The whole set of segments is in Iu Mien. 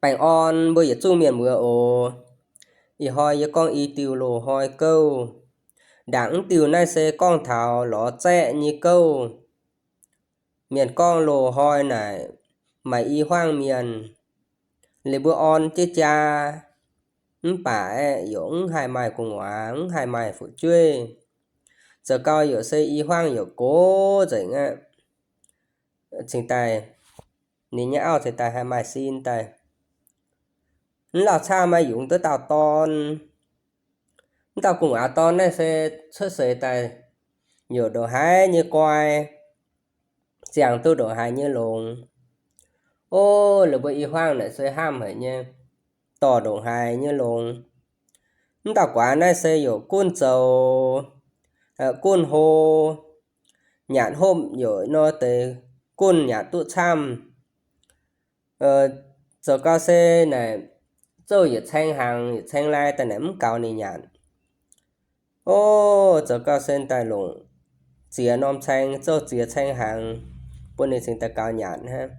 Baengh orn mbuo yietc zungv mienh muoz oc. Ih hnoi yie gorngv i diuh loz-hnoi gouv. Ndaangc mv diuh naaiv se gorngv taux lorz zaeqv nyei gouv. Mienh gorngv loz-hnoi naaic maaih i hmuangv mienh, liuz mbuo orn jienv jaa, mv baac aeqv, yaac mv haih maaih gu'nguaaz, mv haih maaih fu'jueiv. Zoux gau yaac se i hmuangv yaac gox nzengc aqv. Cingx daaih, ninh nyei auv cingx daaih haih maaih sin daaih. Mv lauh caqv maaih yungz duqv dauh dorn. Mv dauh gu'nguaaz dorn naaiv se cuotv seix daaih yaac ndongc haaix nyei guai, ziangh duqv ndongc haaix nyei longx. Ov, liuz mbuo i hmuangv naaic se hnamv haic nyei, dorh ndongc haaix nyei longx. Mv dauh guaax naaiv se yaac gunv zoux, gunv hlo, nyanc hopv yaac nor deix gunv nyanc duqv camv. Zoux gau se naaic zouv yietc caeng hnaangx, yietc caeng lai daaih naaic mv gaux ninh nyanc. Ov, zoux gau se daaih longc ziex norm caeng, zouv ziex caeng hnaangx bun ninh cingx daaih gaux nyanc hnangv.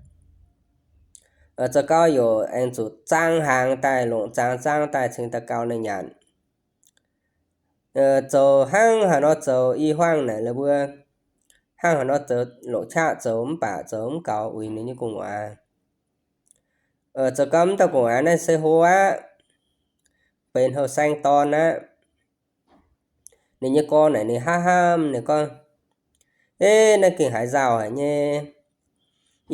Zoux gau yaac aengx zuqc zaang hnaangx daaih, longc zaang zaang daaih cingx daaih gaux ninh nyanc. Zoux hnangv haaix nor zoux i hmuangv naaic la'buo, hnangv haaix nor zoux longc qaqv zoux mv baac zoux mv gaux uix ninh nyei gu'nguaaz. Zoux gau mv dauh gu'nguaaz naaiv se hlo aqv, benx houh saeng dorn aqv. Ninh nyei gorx naaic ninh hnamv hnamv, ninh gorngv, Eix, naaiv gengh haiz nzauh haic nyei.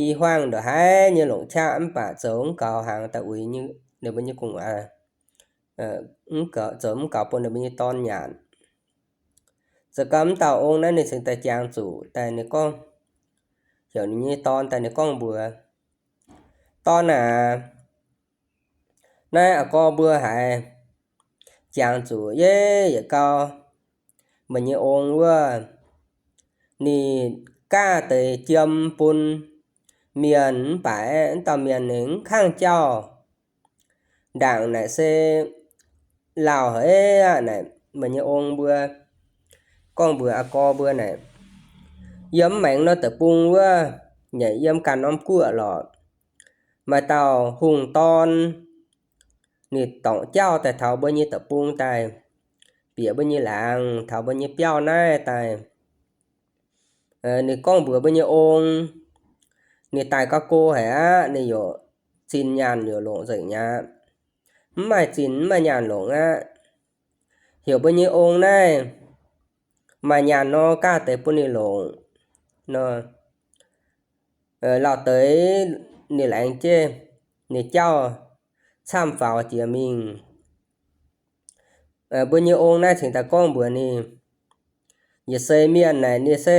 I hmuangv ndongc haaix nyei longc qaqv mv baac zoux mv gaux hnaangx daaih uix ninh mbuo nyei gu'nguaaz, zoux mv gaux bun ninh mbuo nyei dorn nyanc. Zoux gau mv dauh ong naaiv ninh cingx daaih jangx zuqc daaih ninh gorngv, heuc ninh nyei dorn daaih ninh gorngv mbuox, Dorn aac, naaiv a'gorx mbuo haiz jangx zuqc yeiv yietc gau, meih nyei ong wuov, ninh gaav deix jiem bun mienh mv baac aeqv, mv dauh mienh ninh mv kangv jauh. Ndaangc naaic se lauh haic aqv. Naaic meih nyei ong mbuo gorngv mbuox a'gorx mbuo naaic, yiem maengx nor deic-bung wuov, nyeic yiem ganh norm guoqv lorqc, maaih dauh hungh dorn, ninh dorngc jauv daaih taux mbuo nyei deic-bung daaih, bieqc mbuo nyei laangz, taux mbuo nyei biauv naaiv daaih. Ninh gorngv mbuox mbuo nyei ong, ninh daaih gauh go haic aqv. Ninh yaac zinh nyaanh yaac longc nzengc aqv. Mv maaih zinh mv maaih nyaanh longc aqv. Heuc mbuo nyei ong naaiv maaih nyaanh nor gaav deix bun ninh longc nor. Lauh deix ninh laengz jienv ninh jauv camv faaux jiex mingh. Mbuo nyei ong naaiv cingx daaih gorngv mbuox ninh, yietc seix mienh naaic ninh se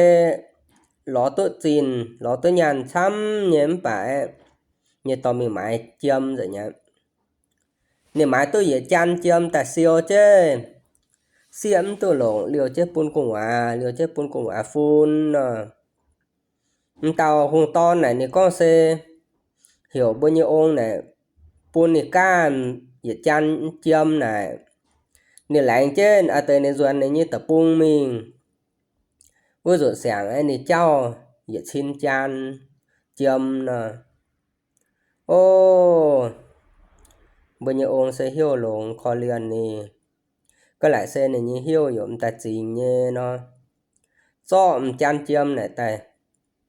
lorz duqv zinh lorz duqv nyaanh camv nyei mv baac aeqv, ninh dorh mingh maaiz jiem nzengc aqv. Ninh maaiz duqv yietc jaan jiem daaih siou jienv, sieqv mv duqv longc, liouh jienv bun gu'nguaaz, liouh jienv bun gu'nguaaz fun nor. M'dauh hungh dorn naaic ninh gorngv se heuc mbuo nyei ong naaic bun ninh gaav yietc jaan jiem naaic. Ninh laengz jienv a'deix ninh nzuonx ninh nyei deic-bung mingh. Wuov nzunc siangx aeqv, ninh jauv yietc cin jaan jiem nor. O, mbuo nyei ong se hnyouv longx korv-lienh ninh. Ga'naaiv se ninh nyei hnyouv yaac m'daaih zingx nyei nor, zorqv m'jaan jiem naaic daaih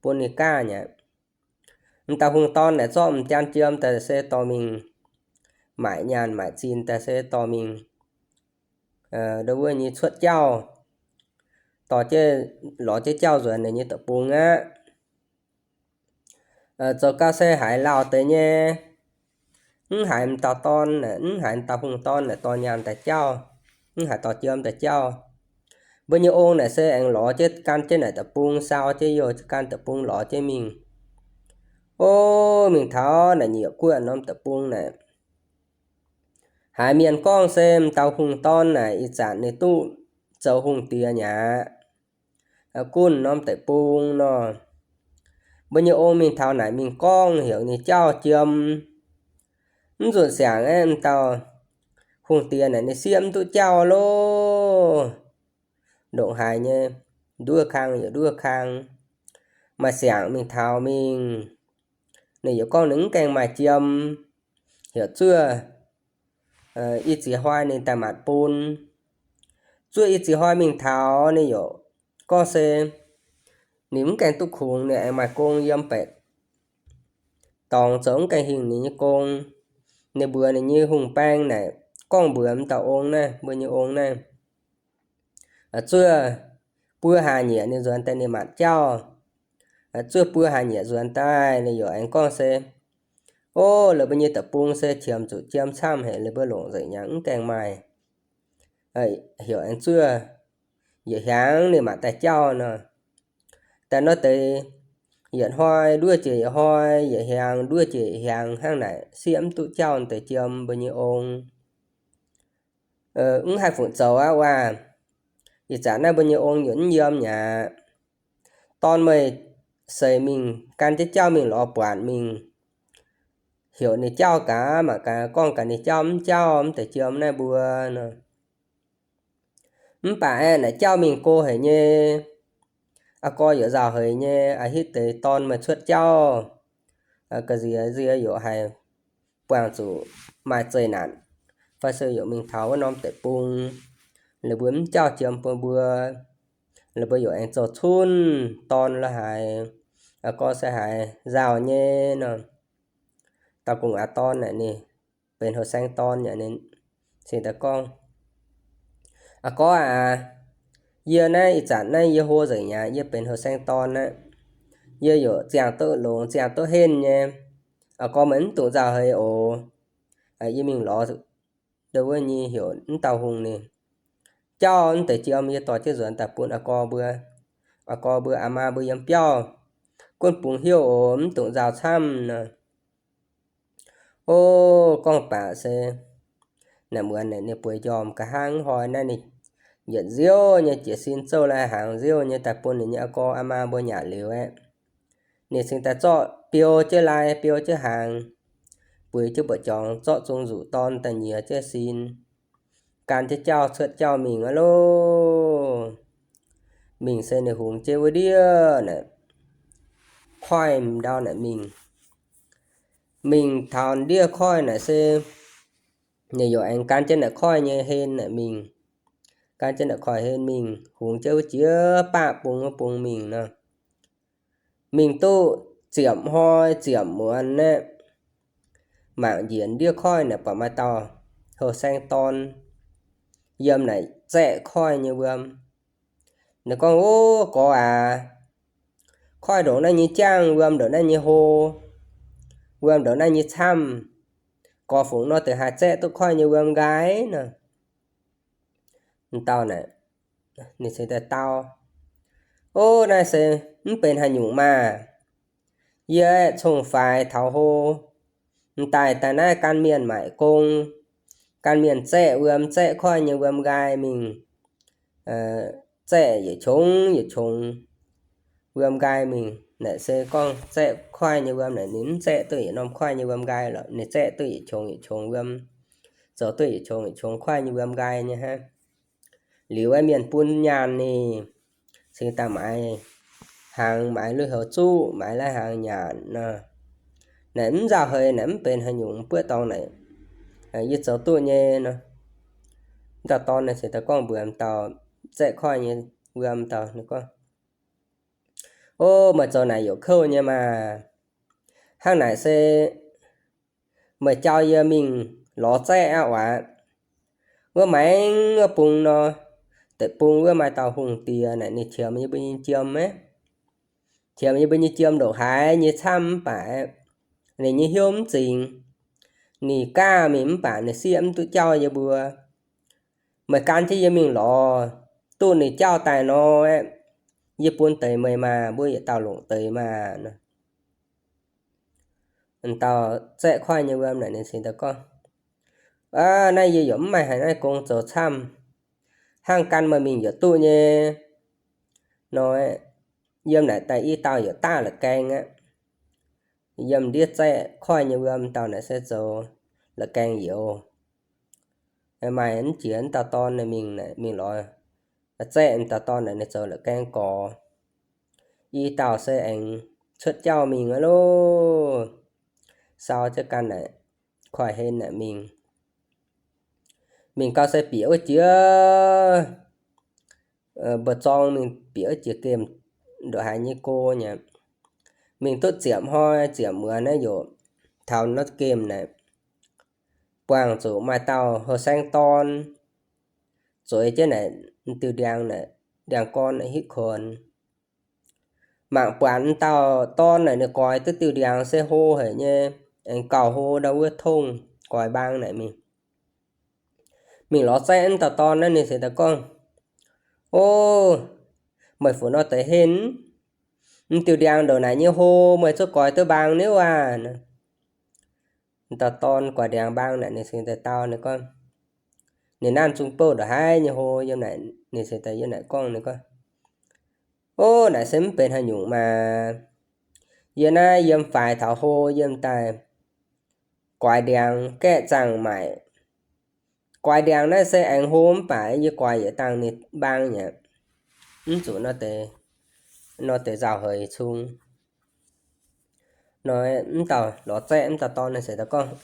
bun ninh gaav nyei. M'dauh hungh dorn naaic zorqv m'jaan jiem daaih se dorh mingh maaic nyaanh maaic zinh daaih se dorh mingh ndo wuov nyei cuotv jauv, dorh jienv lorz jienv jauv nzuonx ninh nyei deic-bung aqv. Zoux gau se haiz lauh deix nyei, mv haiz m'dauh dorn, mv haiz m'dauh hungh dorn naaic dorh nyaanh daaih jauv, mv haiz dorh jiem daaih jauv. Mbuo nyei ong naaic se aengx lorz jienv gan jienv naaic deic-bung, sau jienv youh gan deic-bung lorz jienv mingh. O, mingh taux naaic nyiec guoqv norm deic-bung naaic, haiz mienh gorngv se m'dauh hungh dorn naaic ih zanc ninh duqv zoux hungh diex nyei aqv. Gunv norm deic-bung nor, mbuo nyei ong mingh taux naaic mingh gorngv heuc ninh jauv jiem. Mv nzunc siangx aeqv, m'dauh hungh diex naaic ninh sieqv mv duqv jauv loh. Ndongc haaix nyei, nduov kang yaac nduov kang. Maaih siangx mingh taux mingh, ninh yaac gorngv ninh mv gaengh maaih jiem. heuc zuov i ziex hnoi ninh daaih maanc bun. Zuov i ziex hnoi mingh taux ninh yaac gorngv se ninh mv gaengh duqv kungx, ninh aengx maaih gong yiem baeqc dorngx zoux mv gaengh hingh ninh nyei gong. Ninh mbuox ninh nyei hungh baeng naaic, gorngv mbuox m'dauh ong naaiv, mbuo nyei ong naaiv, zuov buo hlaax nyieqc ninh nzuonx daaih ninh maanc jauv. Zuov buo hlaax nyieqc nzuonx daaih ninh yaac aengx gorngv se, o, laaix mbuo nyei deic-bung se qiemx zuqc jiem camv haic, laaix mbuo longc nzengc nyei mv gaengh maaih. Heuc aengx zuov yietc hnyangx ninh maanc daaih jauv nor. Daaih nor deix yietc hnoi nduov jiex yietc hnoi, yietc hnyangx nduov jiex yietc hnyangx hnangv naaic, sieqv mv duqv jauv deix jiem mbuo nyei ong. Mv haih fungc zoux aqv waac. Ih zanc naaiv mbuo nyei ong yaac mv yiem aqv. Dorn meih seix mingh gan jienv jauv mingh lorz buatc mingh, heuc ninh jauv gaax, mangc gaax gorngv gaax ninh jauv mv jauv mv deix jiem naaiv mbuo nor. Mv baac aeqv, naaic jauv mingh go haic nyei, a'gorx yaac nzauh haic nyei, a'hitv deix dorn meih cuotv jauv, ga'nziex nzie yaac haiz buangh zuqc maaih zeqc naanc, fai se yaac mingh taux wuov norm deic-bung, laaix mbuo mv jauv jiem bun mbuo, laaix mbuo yaac aengx zoux cunv dorn la'haic, a'gorx se haiz nzauh nyei nor. Dauh gu'nguaaz dorn naaic ninh benx houh saeng dorn yaac ninh cingx daaih gorngv, a'gorx aac, yie naaiv ih zanc naaiv yie hlo nzengc aqv, yie benx houh saeng dorn aqv. Yie yaac ziangh duqv longx ziangh duqv henv nyei. A'gorx meih mv dungx nzauh haic oc. Yie mingh lorz ndo wuov nyei heuc mv dauh hungh ninh jauv mv deix jiem yie dorh jienv nzuonx daaih bun a'gorx mbuo. A'gorx mbuo, aa maa mbuo yiem biauv, gunv bungx heuv oc, mv dungx nzauh camv nor. O, gorngv baac se naaic muonz naaic ninh bueix njormh nqa'haav hnoi naaiv ninh yietc nziouv nyei jiez sin zouv lai hnaangx nziouv nyei daaih bun ninh nyei a'gorx aa maa mbuo nyanc liuz aeqv, ninh cingx daaih zorqv biou jienv lai biou jienv hnaangx, bueix jienv mbu'jorngx zorqv zung nzuqc dorn daaih nyiex jienv sin, gan jienv jauv cuotv jauv mingh aqv loh. Mingh se ninh hungx jienv wuov ndiev naaic, koiv ndau naaic mingh. Mingh taux ndiev koiv naaic se ninh yaac aengx gan jienv naaic koiv nyei hlen naaic mingh. Gan jienv naaic koiv hlen mingh, hungx jienv wuov jiex baqv bung wuov bung mingh nor. Mingh duqv ziepc hnoi ziepc muonz naaiv, mangc njiec ndiev koiv naaic buatc maaih dauh houh saeng dorn yiem naaic zaeqv koiv nyei wuom. Ninh gorngv, O, gorx aac, koiv ndongc naaiv nyei jangv, wuom ndongc naaiv nyei hlo, wuom ndongc naaiv nyei camv, gorx fungc nor deix haih zaeqv duqv koiv nyei wuom nqaai nor? Dauh naaic, ninh cingx daaih dau, O, naaiv se mv benx haaix nyungc maah! Yie aeqv, cong-faix taux hlo, m'daaih daaih naaiv gan mienh maaic gong, gan mienh zaeqv wuom, zaeqv koiv nyei wuom nqaai mingh, zaeqv yietc qongx yietc qongx wuom nqaai mingh. Naaic se gorngv zaeqv koiv nyei wuom naaic, ninh mv zaeqv duqv yietc norm koiv nyei wuom nqaai lorqc, ninh zaeqv duqv yietc qongx yietc qongx wuom, zoux duqv yietc qongx yietc qongx koiv nyei wuom nqaai nyei hnangv. Liuz aeqv, mienh bun nyaanh ninh, cingx daaih maaiz hnaangx, maaiz lui-houx zuqv, maaiz lai-hnaangx nyanc nor. Naaic mv nzauh heix naaic, mv benx haaix nyungc, buoqv dorngx naaic, yie zoux duqv nyei nor. M'dauh dorn naaic cingx daaih gorngv mbuox m'dauh zaeqv koiv nyei wuom dauh ninh gorngv, O, meih zoux naaic youc kouv nyei maah! Hnangv naaic se meih jauv yie mingh lorz zaeqv aqv waac. Wuov maengx wuov bung nor, deic-bung wuov maaih dauh hungh diex naaic, ninh qiemx yie mbuo nyei jiem aqv. Qiemx yie mbuo nyei jiem ndongc haaix nyei camv mv baac ninh nyei hnyouv mv zingx. Ninh gaav mingh mv baac ninh sieqv mv duqv jauv yie mbuo. Meih gan jienv yie mingh lorz, duqv ninh jauv daaih nor, yie bun deix meih maah, mbuo yietc dauh longc deix maah. Dauh zaeqv koiv nyei wuom naaic ninh cingx daaih gorngv, Aav, naaiv yie yaac mv maaih haaix naaiv gong zoux camv. Hnangv gan meih mingh yaac duqv nyei nor, yiem naaic daaih i dauh yaac daav la'gaeng aqv. Yiem ndiev zaeqv koiv nyei wuom dauh naaic se zoux la'gaeng youz. Maaih mv jiex m'dauh dorn naaic mingh, mingh lorz zaeqv m'dauh dorn naaic ninh zoux la'gaeng gorx. I dauh se aengx cuotv jauv mingh aqv loh. Sau jienv ganh naaic koiv-hlen naaic mingh. Mingh gau se bieqc wuov jiex, mbuo zorng mingh bieqc wuov jiex gemh ndongc haaix nyei go nyei. Mingh duqv ziepc hnoi ziepc muonz naaiv yaac taux norm gemh naaic, buangh zuqc maaih dauh houh saeng dorn zueiz jienv naaic diuh ndiangx naaic, ndiangx-gorn naaic hitv kuonx. Mangc buatc dauh dorn naaic ninh goix duqv diuh ndiangx se hlo haic nyei, aengx gauh hlo ndau wuov tongv goix mbaang naaic mingh. Mingh lorz zaeqv wuov dauh dorn naaiv, ninh cingx daaih gorngv, O, meih fu nor deix hlen? Diuh ndiangx ndongc naaic nyei hlo meih zuqc goix duqv mbaang niuv aac? Dauh dorn goix ndiangx mbaang naaic ninh cingx daaih dau ninh gorngv, ninh nanv zungh bouh ndongc haaix nyei hlo yiem naaic, ninh cingx daaih yiem naaic gorngv, ninh gorngv, O, naaic se mv benx haaix nyungc maah! Yie naaiv yiem faix taux hlo yiem daaih goix ndiangx gaeqv zaangh maaic. Goix ndiangx naaiv se aengx hlo mv baac yie goix yietc dangh ninh mbaang aqv. Mv zuqc nor deix nzauh heix cung. Nor mv dauh lorz zaeqv wuov dauh dorn naaiv se daaih gorngv,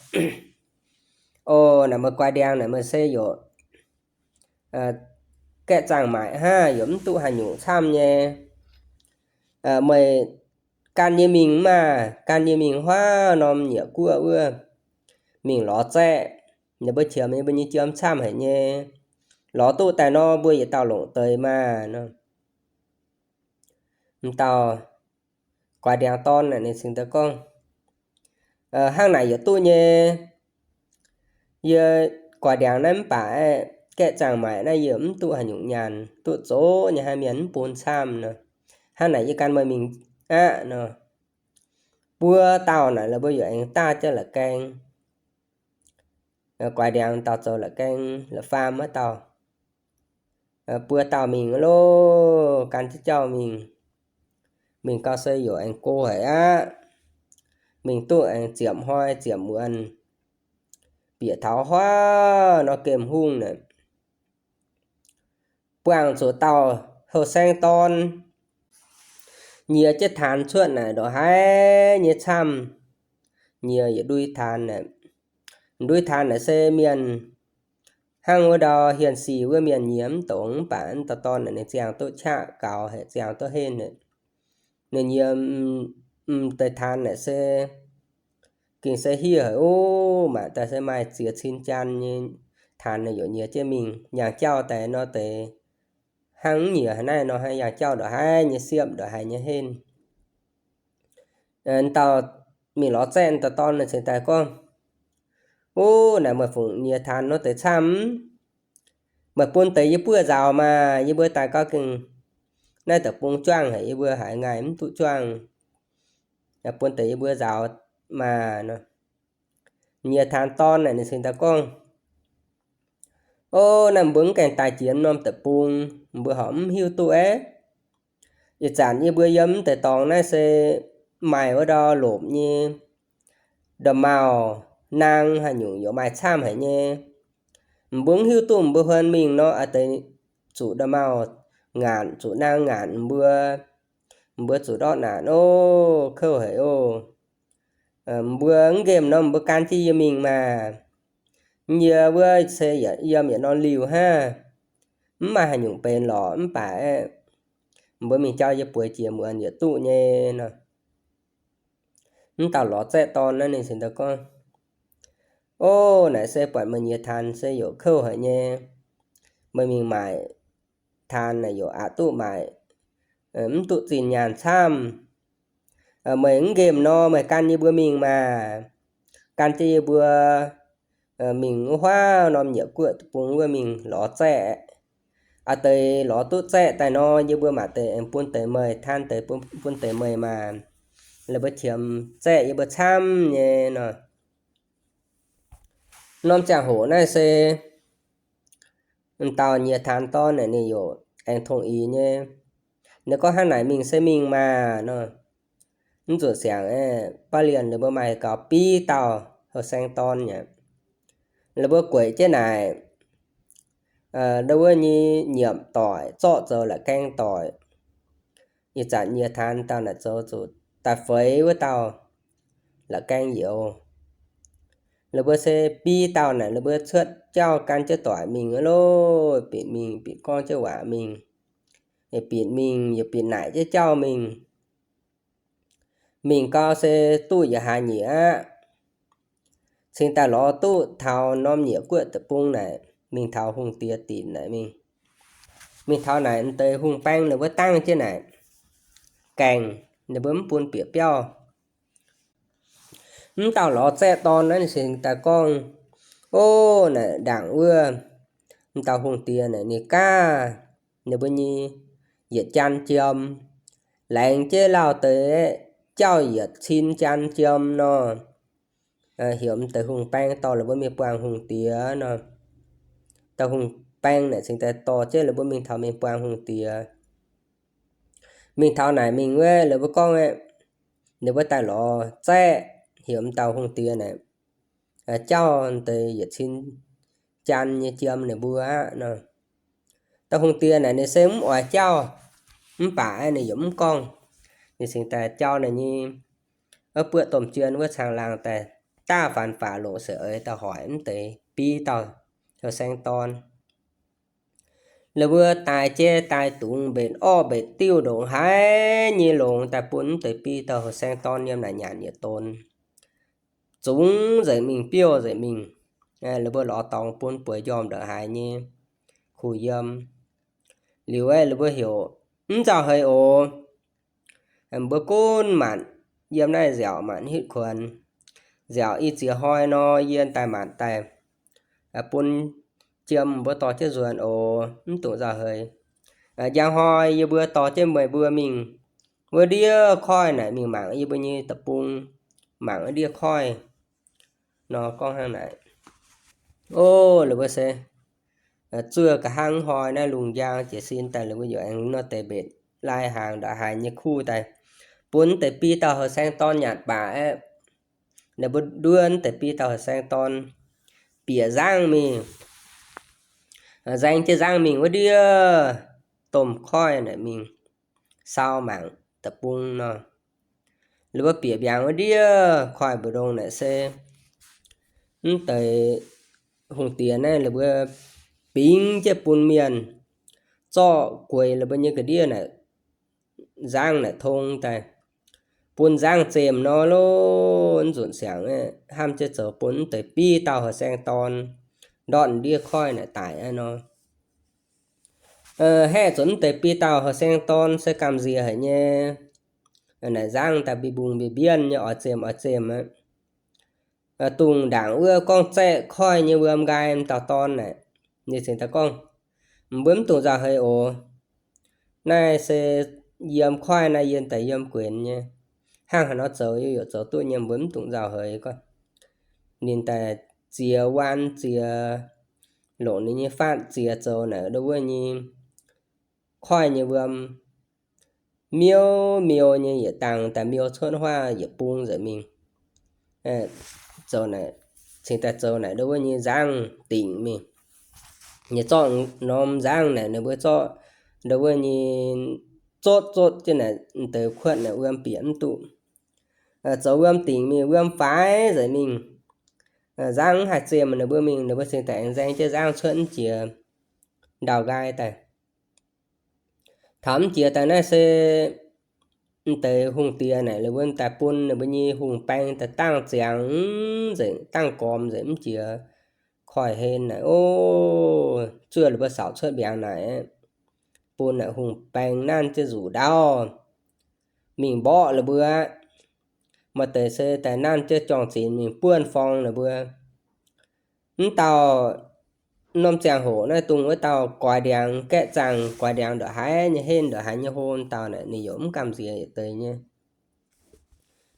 O, naaic meih goix ndiangx naaic meih se yaac gaeqv zaangh maaic hnangv, yaac mv duqv haaix nyungc camv nyei. Meih gan yie mingh maah! Gan yie mingh huaav norm nyieqc guoqv wuov, mingh lorz zaeqv, ninh mbuo qiemx ninh mbuo nyei jiem camv haic nyei. Lorz duqv daaih nor mbuo yietc dauh longc deix maah! Nor, m'dauh goix ndiangx dorn naaic ninh cingx daaih gorngv, Hnangv naaic yaac duqv nyei. Yie goix ndiangx naaiv mv baac gaeqv zaangh maaic naaiv yie mv duqv haaix nyungc nyaanh, duqv zoqv nyei hnangv, mienh mv bun camv nor. Hnangv naaic yie gan meih mingh aqv nor. Buo dauh naaic la'buo yaac aengx daav jienv la'gaeng. Goix ndiangx dauh zoux la'gaeng la'faam wuov dauh. Buo dauh mingh loh, gan jienv jauv mingh. Mingh gau se yaac aengx go haic aqv. Mingh duqv aengx ziepc hnoi ziepc muonz, bieqc taux huaav nor gemh hungh naaic, buangh zuqc dauh houh saeng dorn nyiex jienv taanx cuotv naaic ndongc haaix nyei camv. Nyiex yietc ndui taanx naaic. Ndui taanx naaic se mienh hnangv wuov ndau hienx si wuov mienh nyiex mv dongz, mv baac wuov dauh dorn naaic ninh ziangh duqv qaqv gaux haic, ziangh duqv henv haic. Ninh nyiex m'deix taanx naaic se gengh se hiev haic oc. Mangc daaih se maaih ziex cin jaan nyei taanx naaic yaac nyiex jienv mingh. Yangh jauv daaih nor deix hnangv nyiex haaix naaiv nor, yangh jauv ndongc haaix nyei siepv, ndongc haaix nyei henv. Dauh mingh lorz zaeqv dauh dorn naaic cingx daaih gorngv, Uv, naaic meih fungc nyiex taanx nor deix camv? Meih bun deix yie buov nzaaux maah! Yie mbuo daaih gauh gengh naaiv deic-bung juangv haic, yie mbuo haiz ngaih mv duqv juangv. Bun deix yie mbuo nzaaux maah! Nor, nyiex taanx dorn naaic ninh cingx daaih gorngv, O, naaiv mbuo mv gaengh daaih jiex norm deic-bung, mbuo horpc mv hiuv duqv aqv. Ih zanc yie mbuo yiem mv deix dorngx naaiv se maaih wuov ndau lopc nyei nda'maauh naang haaix nyungc yaac maaih camv haic nyei. Mbuo mv hiuv duqv mbuo huon mingh nor, a'deix zuqc nda'maauh ngaatc, zuqc naang ngaatc mbuo, mbuo zuqc ndortv naanc oc, kouv haic oc. Mbuo mv nqemh nor mbuo gan jienv yie mingh maah! Yie wuov se yiem yietc norm liuh hnangv, mv maaih haaix nyungc benx lorqc, mv baac mbuo mingh jauv yie bueix jiex muonz yietc duqv nyei nor. Mv dauh lorz zaeqv dorn naaiv ninh cingx daaih gorngv, O, naaic se buatc meih nyiex taanx se yaac kouv haic nyei. Meih mingh maaic taanx naaic yaac aqc duqv maaic, mv duqv zinh nyaanh camv. Meih mv nqemh nor meih gan yie mbuo mingh maah! Gan jienv yie mbuo mingh wuov huaav norm nyieqc guoqv bung wuov mingh lorz zaeqv. A'deix lorz duqv zaeqv daaih nor, yie mbuo maaic deix aengx bun deix meih, taanx deix bun deix meih maah! La'buo qiemx zaeqv yie mbuo camv nyei nor. Norm ziangh hoc naaiv se m'dauh nyiex taanx dorn naaic ninh yaac aengx tongx ix nyei. Ninh gorngv, Hnangv naaic mingh se mingh maah! Nor, mv zuqc siangx, baav lienh ninh mbuo maaih gaux biv dauh houh saeng dorn aqv. Ninh mbuo gueic jienv naaic, ndau wuov nyei nyiemc doic zorqv zoux la'gaeng doic. Ih zanc nyiex taanx dauh naaic zoux zuqc daaih feix wuov dauh la'gaeng youz. La'buo se biei dauh naaic, la'buo cuotv jauv gan jienv doic mingh loh, bieqc mingh, bieqc gorngv jienv waac mingh, bieqc mingh yaac bieqc naaic jienv jauv mingh. Mingh gau se duqv yietc hlaax nyieqc aqv. Cingx daaih lorz duqv taux norm nyieqc guoqv deic-bung naaic, mingh taux hungh diex dinc naaic mingh. Mingh taux naaic, m'deix hungh baeng ninh mbuo dangv jienv naaic gaengh, ninh mbuo mv bun bieqc biauv. Mv dauh lorz zaeqv dorn naaiv, ninh cingx daaih gorngv, Ov, naaic ndaangc wuov, m'dauh hungh diex naaic ninh gaav ninh mbuo nyei yietc jaan jiem, laengz jienv lauh deix jauv yietc cin jaan jiem nor. Heuc m'deix hungh baeng dorh la'buo mingh buangh hungh diex nor. Dauh hungh baeng naaic cingx daaih dorh jienv la'buo mingh taux mingh buangh hungh diex. Mingh taux naaic mingh wuov, la'buo gorngv aeqv, ninh mbuo daaih lorz zaeqv, heuc m'dauh hungh diex naaic jauv deix yietc cin jaan nyei jiem ninh mbuo aqv nor. Dauh hungh diex naaic ninh se mv oix jauv, mv baac ninh yaac mv gorngv. Ninh cingx daaih jauv naaic nyei, buoqv domh jien wuov caangh laangh daaih, daav faanx faaux longc seix eix daaih hoic m'deix biei dauh heuc saeng dorn. La'buo daaih jaiv daaih dungz mbenc orv mbenc diuv ndongc haaix nyei longx daaih bun m'deix biei dauh heuc saeng dorn yiem naaic nyanc yietc donx. Zungx nzengc mingh, biouv nzengc mingh. La'buo lorz dorngx bun bueix njormh ndongc haaix nyei kuh yiem. Liuz aeqv, la'buo heuc, Mv nzauh heix oc. Mbuo gunv maanc yiem naaiv nziaauc maanc hitv kuonx. Nziaauc i ziex hnoi nor, yie daaih maanc daaih bun jiem mbuo dorh jienv nzuonx oc. Mv dungx nzauh heix. Njang hnoi yie mbuo dorh jienv meih mbuo mingh wuov ndiev koiv naaic mingh mangc yie mbuo nyei deic-bung, mangc wuov ndiev koiv nor. Gorngv hnangv naaic, o, la'buo se zuov nqa'haav hnoi naaiv lungh njang jiez sin daaih, la'buo yaac aengx nor deix mbenc lai hnaangx ndongc haaix nyei kuv daaih bun deix biei dauh heuc saeng dorn nyanc baac aeqv, ninh mbuo nduov deix biei dauh heuc saeng dorn bieqc nzangv mingh, nzaeng jienv nzangv mingh wuov ndiev domh koiv naaic mingh sau mangc deic-bung nor. La'buo bieqc mbiaangx wuov ndiev koiv mbu'ndongx naaic se mv deix hungh diex naaiv la'buo bingx jienv bun mienh zorqv gueix la'buo nyei ga'ndiev naaic, nzangv naaic tong daaih, bun nzangv zemh nor loh. Mv nzunc siangx hnamv jienv zoux bun mv deix biei dauh heuc saeng dorn ndortv ndiev koiv naaic daic aqv nor. Haeqv zuqc mv deix biei dauh heuc saeng dorn se gamh nziex haic nyei. Naaic nzangv daaih mbi mbungh mbi mbienv nyei, oix zemh oix zemh aqv. Dungh ndaangc wuov gorngv zaeqv koiv nyei wuom nqaai m'dauh dorn naaic, ninh cingx daaih gorngv, Mbuo mv dungx nzauh heix oc. Naaiv se yiem koiv naaiv yiem daaih yiem guenx nyei. Hnangv haaix nor zoux yaac zoux duqv nyei, mbuo mv dungx nzauh heix gorngv. Ninh daaih ziex waan ziex, longc ninh nyei faatv ziex zoux naaic ndau wuov nyei koiv nyei wuom, miuv miou nyei yietc dangh daaih miou cuotv huaav yietc bung nzengc mingh. Zoux naaic, cingx daaih zoux naaic ndau wuov nyei nzangv dingc mingh. Ninh zorqv norm nzangv naaic ninh mbuo zorqv ndau wuov nyei zotv zotv jienv naaic deix kuotv naaic wuom bieqc mv duqv. Zoux wuom dingc mingh, wuom faix nzengc mingh. Nzangv mv haih zemh ninh mbuo mingh, ninh mbuo cingx daaih aengx nzaeng jienv nzangv cuotv mv jiex ndau nqaai daaih. Taux mv jiex daaih naaiv se mv deix hungh diex naaic ninh mbuo daaih bun ninh mbuo nyei hungh baeng daaih dangh ziangx nzengc, dangh gormx nzengc mv jiex koiv-hlen naaic, o, zuov ninh mbuo saauc cuotv mbiaangx naaic, bun naaic hungh baeng nanv jienv nzuqc ndaauv mingh mborqv ninh mbuo. Maaih deix se daaih nanv jienv jorng zinx mingh buonv forng ninh mbuo. Mv dauh norm ziangh hoc naaiv dungh wuov dauh goix ndiangx gaeqv zaangh, goix ndiangx ndongc haaix nyei henv ndongc haaix nyei hlo dauh naaic, ninh yaac mv gamh nziex yietc deix nyei.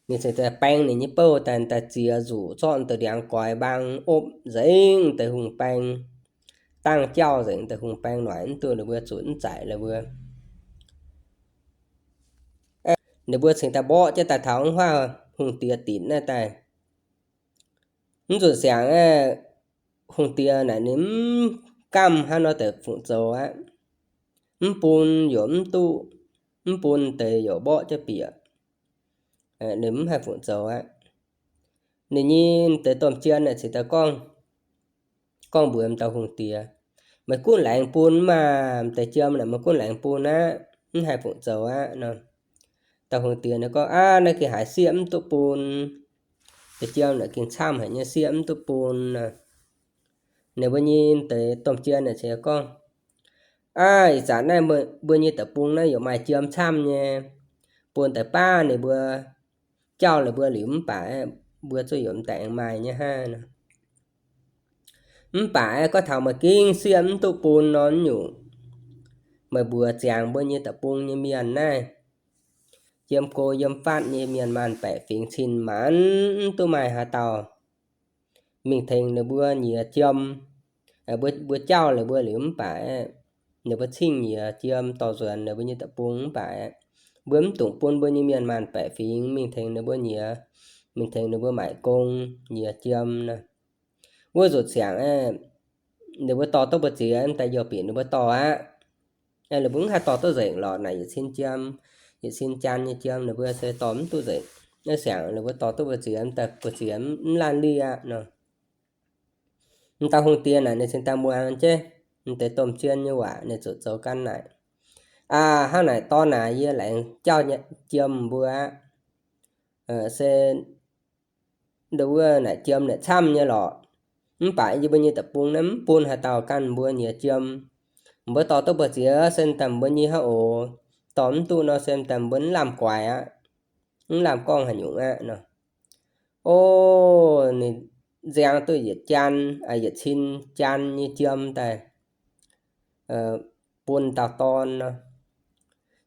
Ninh cingx daaih baeng ninh nyei bouh daaih, daaih ziex nzuqc zorqv deix ndiangx goix mbaang opv nzengc deix hungh baeng, dangh jauv nzengc deix hungh baeng noic mv duqv ninh mbuo zuqc mv zaic la'mbuo. Ninh mbuo cingx daaih mborqv jienv daaih taux wuov hungh diex dinc naaiv daaih. Mv nzunc siangx aeqv, hungh diex naaic ninh mv gamh hnangv nor deix fungc zoux aqv. Mv bun yaac mv duqv, mv bun deix yaac mborqv jienv bieqc. Ninh mv haih fungc zoux aqv. Ninh nyei deix domh jien naaic cingx daaih gorngv, gorngv mbuox m'dauh hungh diex, meih gunv laengz bun maah, m'deix jiem naaic meih gunv laengz bun aqv, mv haih fungc zoux aqv nor. Dauh hungh diex ninh gorngv, aav, naaiv gengh haiz sieqv mv duqv bun. Deix jiem naaic gengh camv haic nyei, sieqv mv duqv bun nor. Ninh mbuo nyei deix domh jien naaic cingx gorngv, aav, ih zanc naaiv mbuo nyei deic-bung naaiv yaac maaih jiem camv nyei, bun daaih baav ninh mbuo, jauv ninh mbuo liuz mv baac mbuo zuqc yaac m'daaih aengx maaih nyei hnangv nor. Mv baac gorngv taux meih gengh sieqv mv duqv bun nor nyungc, meih mbuox ziangx mbuo nyei deic-bung nyei mienh naaiv, yiem go yiem fatv nyei mienh maanh baeqc fingx cin-maanc mv duqv maaih haaix dauh mingh tengx ninh mbuo nyiex jiem. Mbuo jauv ninh mbuo liuz mv baac, ninh mbuo cingh nyiex jiem dorh nzuonx ninh mbuo nyei deic-bung mv baac, mbuo mv dungx bun mbuo nyei mienh maanh baeqc fingx mingh tengx ninh mbuo nyiex, mingh tengx ninh mbuo maaic gong nyiex jiem nor. Wuov nzunc siangx ninh mbuo dorh duqv mbu'ziex daaih youh bieqc ninh mbuo dorh aqv. Ninh mbuo mv haih dorh duqv nzengc lorqc, naaic yietc cin jiem, yietc cin jaan nyei jiem ninh mbuo se dorh mv duqv nzengc. Naaiv siangx ninh mbuo dorh duqv mbu'ziex daaih, mbu'ziex mv laanh lieh aqv nor. M'dauh hungh diex naaic ninh cingx daaih muangx jienv m'deix domh jien nyei waac, ninh zuqc zoux ganh naaic, aav, hnangv naaic dorn aac, yie laengz jauv jiem mbuo aqv. Se nduov wuov naaic jiem naaic camv nyei lorqc. Mv baac yie mbuo nyei deic-bung naaiv mv bun haaix dauh ganh mbuo nyiex jiem. Mbuo dorh duqv mbu'ziex se daaih mbuo nyei hnangv oc. Dorh mv duqv nor se daaih mbuo mv lamh guaix aqv, mv lamh gorngv haaix nyungc aqv nor. O, ninh nziang duqv yietc jaan, yietc cin jaan nyei jiem daaih bun dauh dorn nor.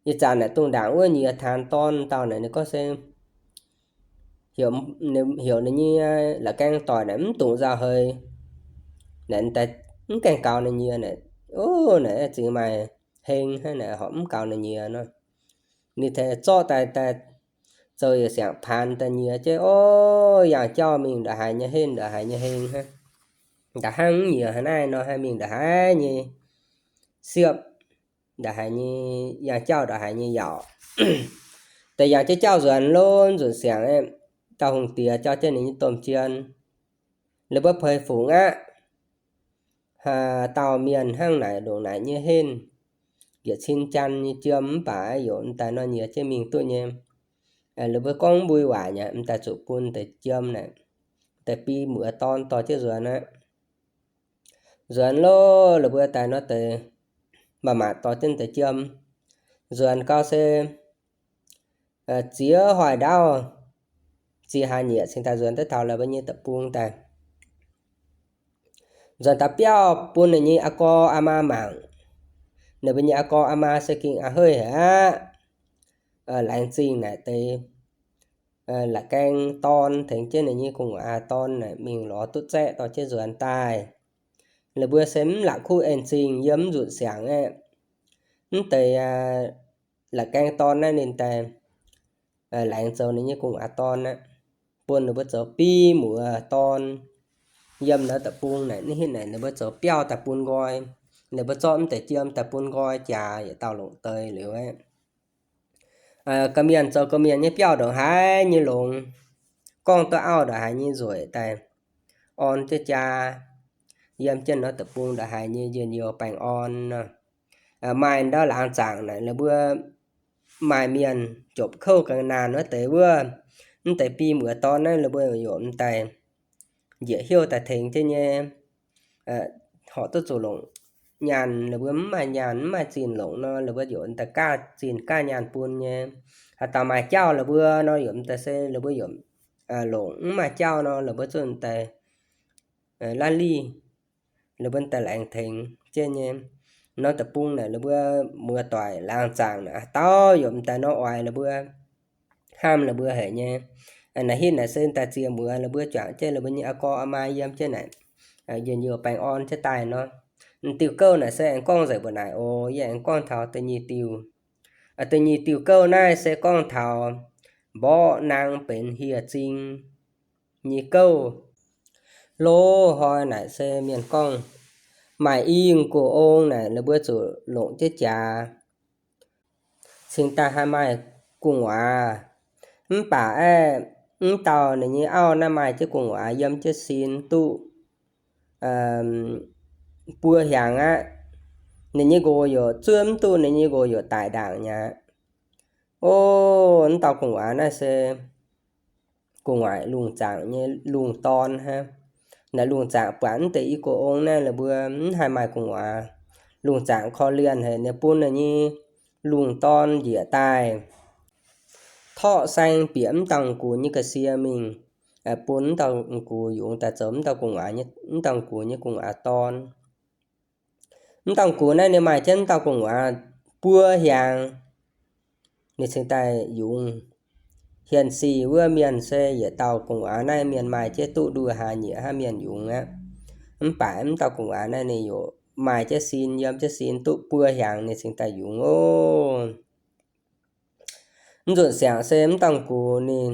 Ih zanc naaic dongh ndaangc wuov nyiex taanx dorn dauh naaic ninh gorngv se heuc ninh nyei la'gaeng doic naaic mv dungx nzauh heix. Naaic daaih mv gaengh gaux ninh nyiex naaic, o, naaic zingx maaih heng hnangv naaic horpc mv gaux ninh nyiex nor. Ninh tengx zorqv daaih, daaih zoux yietc siangx paanx daaih nyiex jienv, o, yangh jauv mingh ndongc haaix nyei henv ndongc haaix nyei heng hnangv. Nda'hnangv mv nyiex haaix naaiv nor haih mingh ndongc haaix nyei siepv, ndongc haaix nyei yangh jauv ndongc haaix nyei yaauc. Daaih yangh jienv jauv nzuonx lov nzunc siangx, dauh hungh diex jauv jienv ninh nyei domh jien, ninh mbuo peix fungc aqv. Dauh mienh hnangv naaic ndongc naaic nyei henv, yietc cin jaan nyei jiem mv baac yaac m'daaih nor nyiex jienv mingh duqv nyei. Ninh mbuo gorngv mbui waac nyei, m'daaih zuqc bun deix jiem naaic, deix biei muoz dorn dorh jienv nzuonx aqv. Nzuonx lov, ninh mbuo daaih nor deix maac maac dorh jienv deix jiem nzuonx gau se ziex hoic ndaauv, ziex hlaax nyieqc cingx daaih nzuonx duqv taux la'maah nyei deic-bung daaih. Nzuonx daaih biauv bun ninh nyei aa gorx aa maa mangc. Ninh mbuo nyei aa gorx aa maa se gengh a'heiv haic aqv. Laengz zingh naaic deix la'gaeng dorn tengx jienv ninh nyei gu'nguaaz dorn naaic mingh lorz duqv zaeqv dorh jienv nzuonx daaih. Ninh mbuo se mv la'kuqv en zingh yiem mv nzunc siangx aqv. Mv deix la'gaeng dorn naaiv ninh daaih laengz zoux ninh nyei gu'nguaaz dorn aqv, bun ninh mbuo zoux biei muoz dorn. Yiem naaiv deic-bung naaic, ninh mbuo zoux biauv daaih bun nqoi. Ninh mbuo zorqv mv deix jiem daaih bun nqoi jaax yietc dauh longc deix liuz aqv. Ga'mienh zoux ga'mienh nyei biauv ndongc haaix nyei longx, gorngv duqv auv ndongc haaix nyei nzueic daaih, orn jienv jaa, yiem jienv naaiv deic-bung ndongc haaix nyei njien-youh baengh orn nor. Maaih ndau laangz zaangc naaic, ninh mbuo maaih mienh jopc kouv ga'naanh wuov deix wuov, mv deix biei muoz dorn naaiv ninh mbuo yaac m'daaih njiec heuv daaih tengx jienv nyei. Horpc duqv zuqc longc nyaanh, ninh mbuo mv maaih nyaanh mv maaih zinh longc nor, ninh mbuo yaac m'daaih gaav zinh gaav nyaanh bun nyei. Haaix dauh maaih jauv ninh mbuo nor, yaac m'daaih se ninh mbuo yaac longc, mv maaih jauv nor, ninh mbuo zuqc m'daaih la'lih, ninh mbuo m'daaih laengz tengx jienv nyei. Nor deic-bung naaic ninh mbuo muoz-doic laangz zaangc naaic, haaix dauh yaac m'daaih nor oix ninh mbuo, hnamv ninh mbuo haic nyei. Naaiv hitv naaic se m'daaih ziex muoz ninh mbuo juangc jienv ninh mbuo nyei aa gorx aa maa yiem jienv naaic, njien-youh baengh orn jienv daaih nor. M'diuh gouv naaic se aengx gorngv nzengc mbuo naaic oc. Yie aengx gorngv taux da'nyeic diuh. Da'nyeic diuh gouv naaiv se gorngv taux mborqv naang benx hieh zing nyei gouv. Loz-hnoi naaic se mienh gorngv maaih i yingh gu'ong naaic, ninh mbuo zuqc longc jienv jaax cingx daaih haih maaih gu'nguaaz. Mv baac aeqv, Mv dauh ninh nyei auv naaiv maaih jienv gu'nguaaz yiem jienv sin duqv buo hnyangx aqv. Ninh nyei nqox yaac zuov mv duqv, ninh nyei nqox yaac daic ndaangc mi'aqv. O, mv dauh gu'nguaaz naaiv se gu'nguaaic lungh zaangc nyei lungh dorn hnangv. Naaic lungh zaangc buatc mv deix i gox ong naaiv, ninh mbuo mv haih maaih gu'nguaaz. Lungh zaangc korv-lienh haic, ninh bun ninh nyei lungh dorn njiec daaih torqv saeng bieqc mv dauh gux nyei ga'sie mingh, bun mv dauh gux yungz daaih zoux mv dauh gux nyei gu'nguaaz dorn. Mv dauh gux naaiv ninh maaih jienv mv dauh gu'nguaaz buo hnyangx, ninh cingx daaih yungz. Hienx sic wuov mienh se yietc dauh gu'nguaaz naaiv mienh maaih jienv duqv nduqc hlaax nyieqc hnangv mienh yungz aqv. Mv baac mv dauh gu'nguaaz naaiv ninh yaac maaih jienv sin, yiem jienv sin duqv buo hnyangx ninh cingx daaih yungz oc. Mv nzunc siangx se mv dauh gux ninh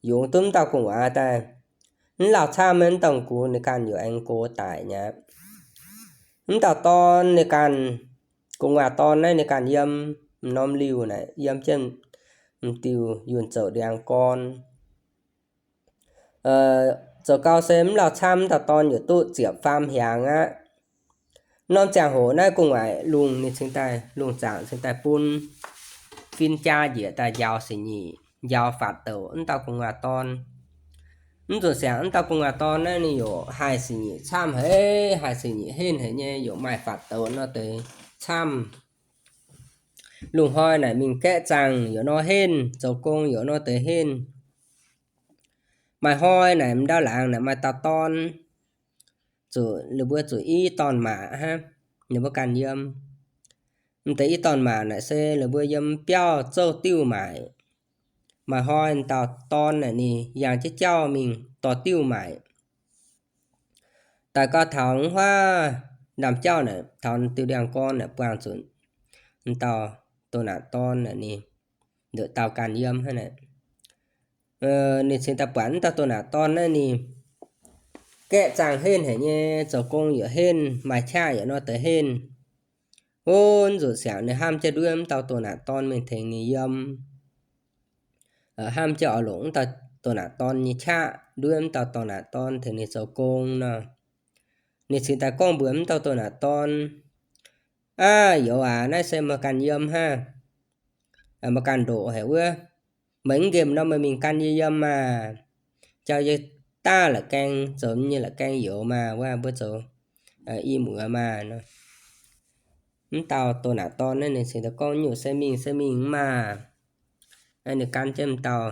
yungz duqv mv dauh gu'nguaaz daaih, mv lauh camv mv dauh gux ninh ganh yaac aengx gox daic mi'aqv. Mv dauh dorn ninh ganh, gu'nguaaz dorn naaiv ninh ganh yiem norm liuh naaic, yiem jienv m'diuh yunh zouc ndiangx gorn. Zoux gau se mv lauh camv mv dauh dorn yaac duqv ziepc faam hnyangx aqv. Norm ziangh hoc naaiv gu'nguaaic lungh ninh cingx daaih, lungh zaangc cingx daaih bun fin-jaa njiec daaih njaaux sic nyeic, njaaux faatv douc mv dauh gu'nguaaz dorn. Mv nzunc siangx mv dauh gu'nguaaz dorn naaiv ninh yaac haih sic nyeic camv haic, haih sic nyeic henv haic nyei, yaac maaih faatv douc nor deix camv. Lungh hnoi naaic mingh gaeqv zaangc yaac nor henv, zoux gong yaac nor deix henv. Maaih hnoi naaic m'ndau laangz naaic maaih dauh dorn, zuqc ninh mbuo zuqc i dorn-maac hnangv, ninh mbuo ganh yiem. M'deix i dorn-maac naaic se ninh mbuo yiem biauv zouv diuv maaic. Maaih hnoi dauh dorn naaic ninh yangh jienv jauv mingh dorh diuv maaic. Daaih gau taux huaav ndaamv-jauv naaic, taux diuh ndiangx-gorn naaic buangh zuqc m'dauh doh naanc dorn naaic ninh nduqc dauh ganh yiem hnangv naaic. Ninh cingx daaih buatc m'dauh doh naanc dorn naaiv ninh gaeqv zaangh henv haic nyei, zoux gong yaac henv, maaih qaqv yaac nor deix henv. Ov, nzuqc siangx ninh hnamv jienv nduov m'dauh doh naanc dorn mingh tengx ninh yiem. Hnamv jienv oix longc m'dauh doh naanc dorn nyei qaqv nduov m'dauh doh naanc dorn tengx ninh zoux gong nor. Ninh cingx daaih gorngv mbuox m'dauh doh naanc dorn, Aav, youz aac, naaiv se meih ganh yiem hnangv. Meih ganh ndoqc haic wuov. Meih mv nqemh nor meih mingh gan yie yiem maah. Jauv yie daav la'gaeng, zoux nyei la'gaeng youz maah, wuov mbuo zoux i muoz maah. M'dauh doh naanc dorn naaiv ninh cingx daaih gorngv, Nyungc se mingh se mingh maah. Ninh gan jienv m'dauh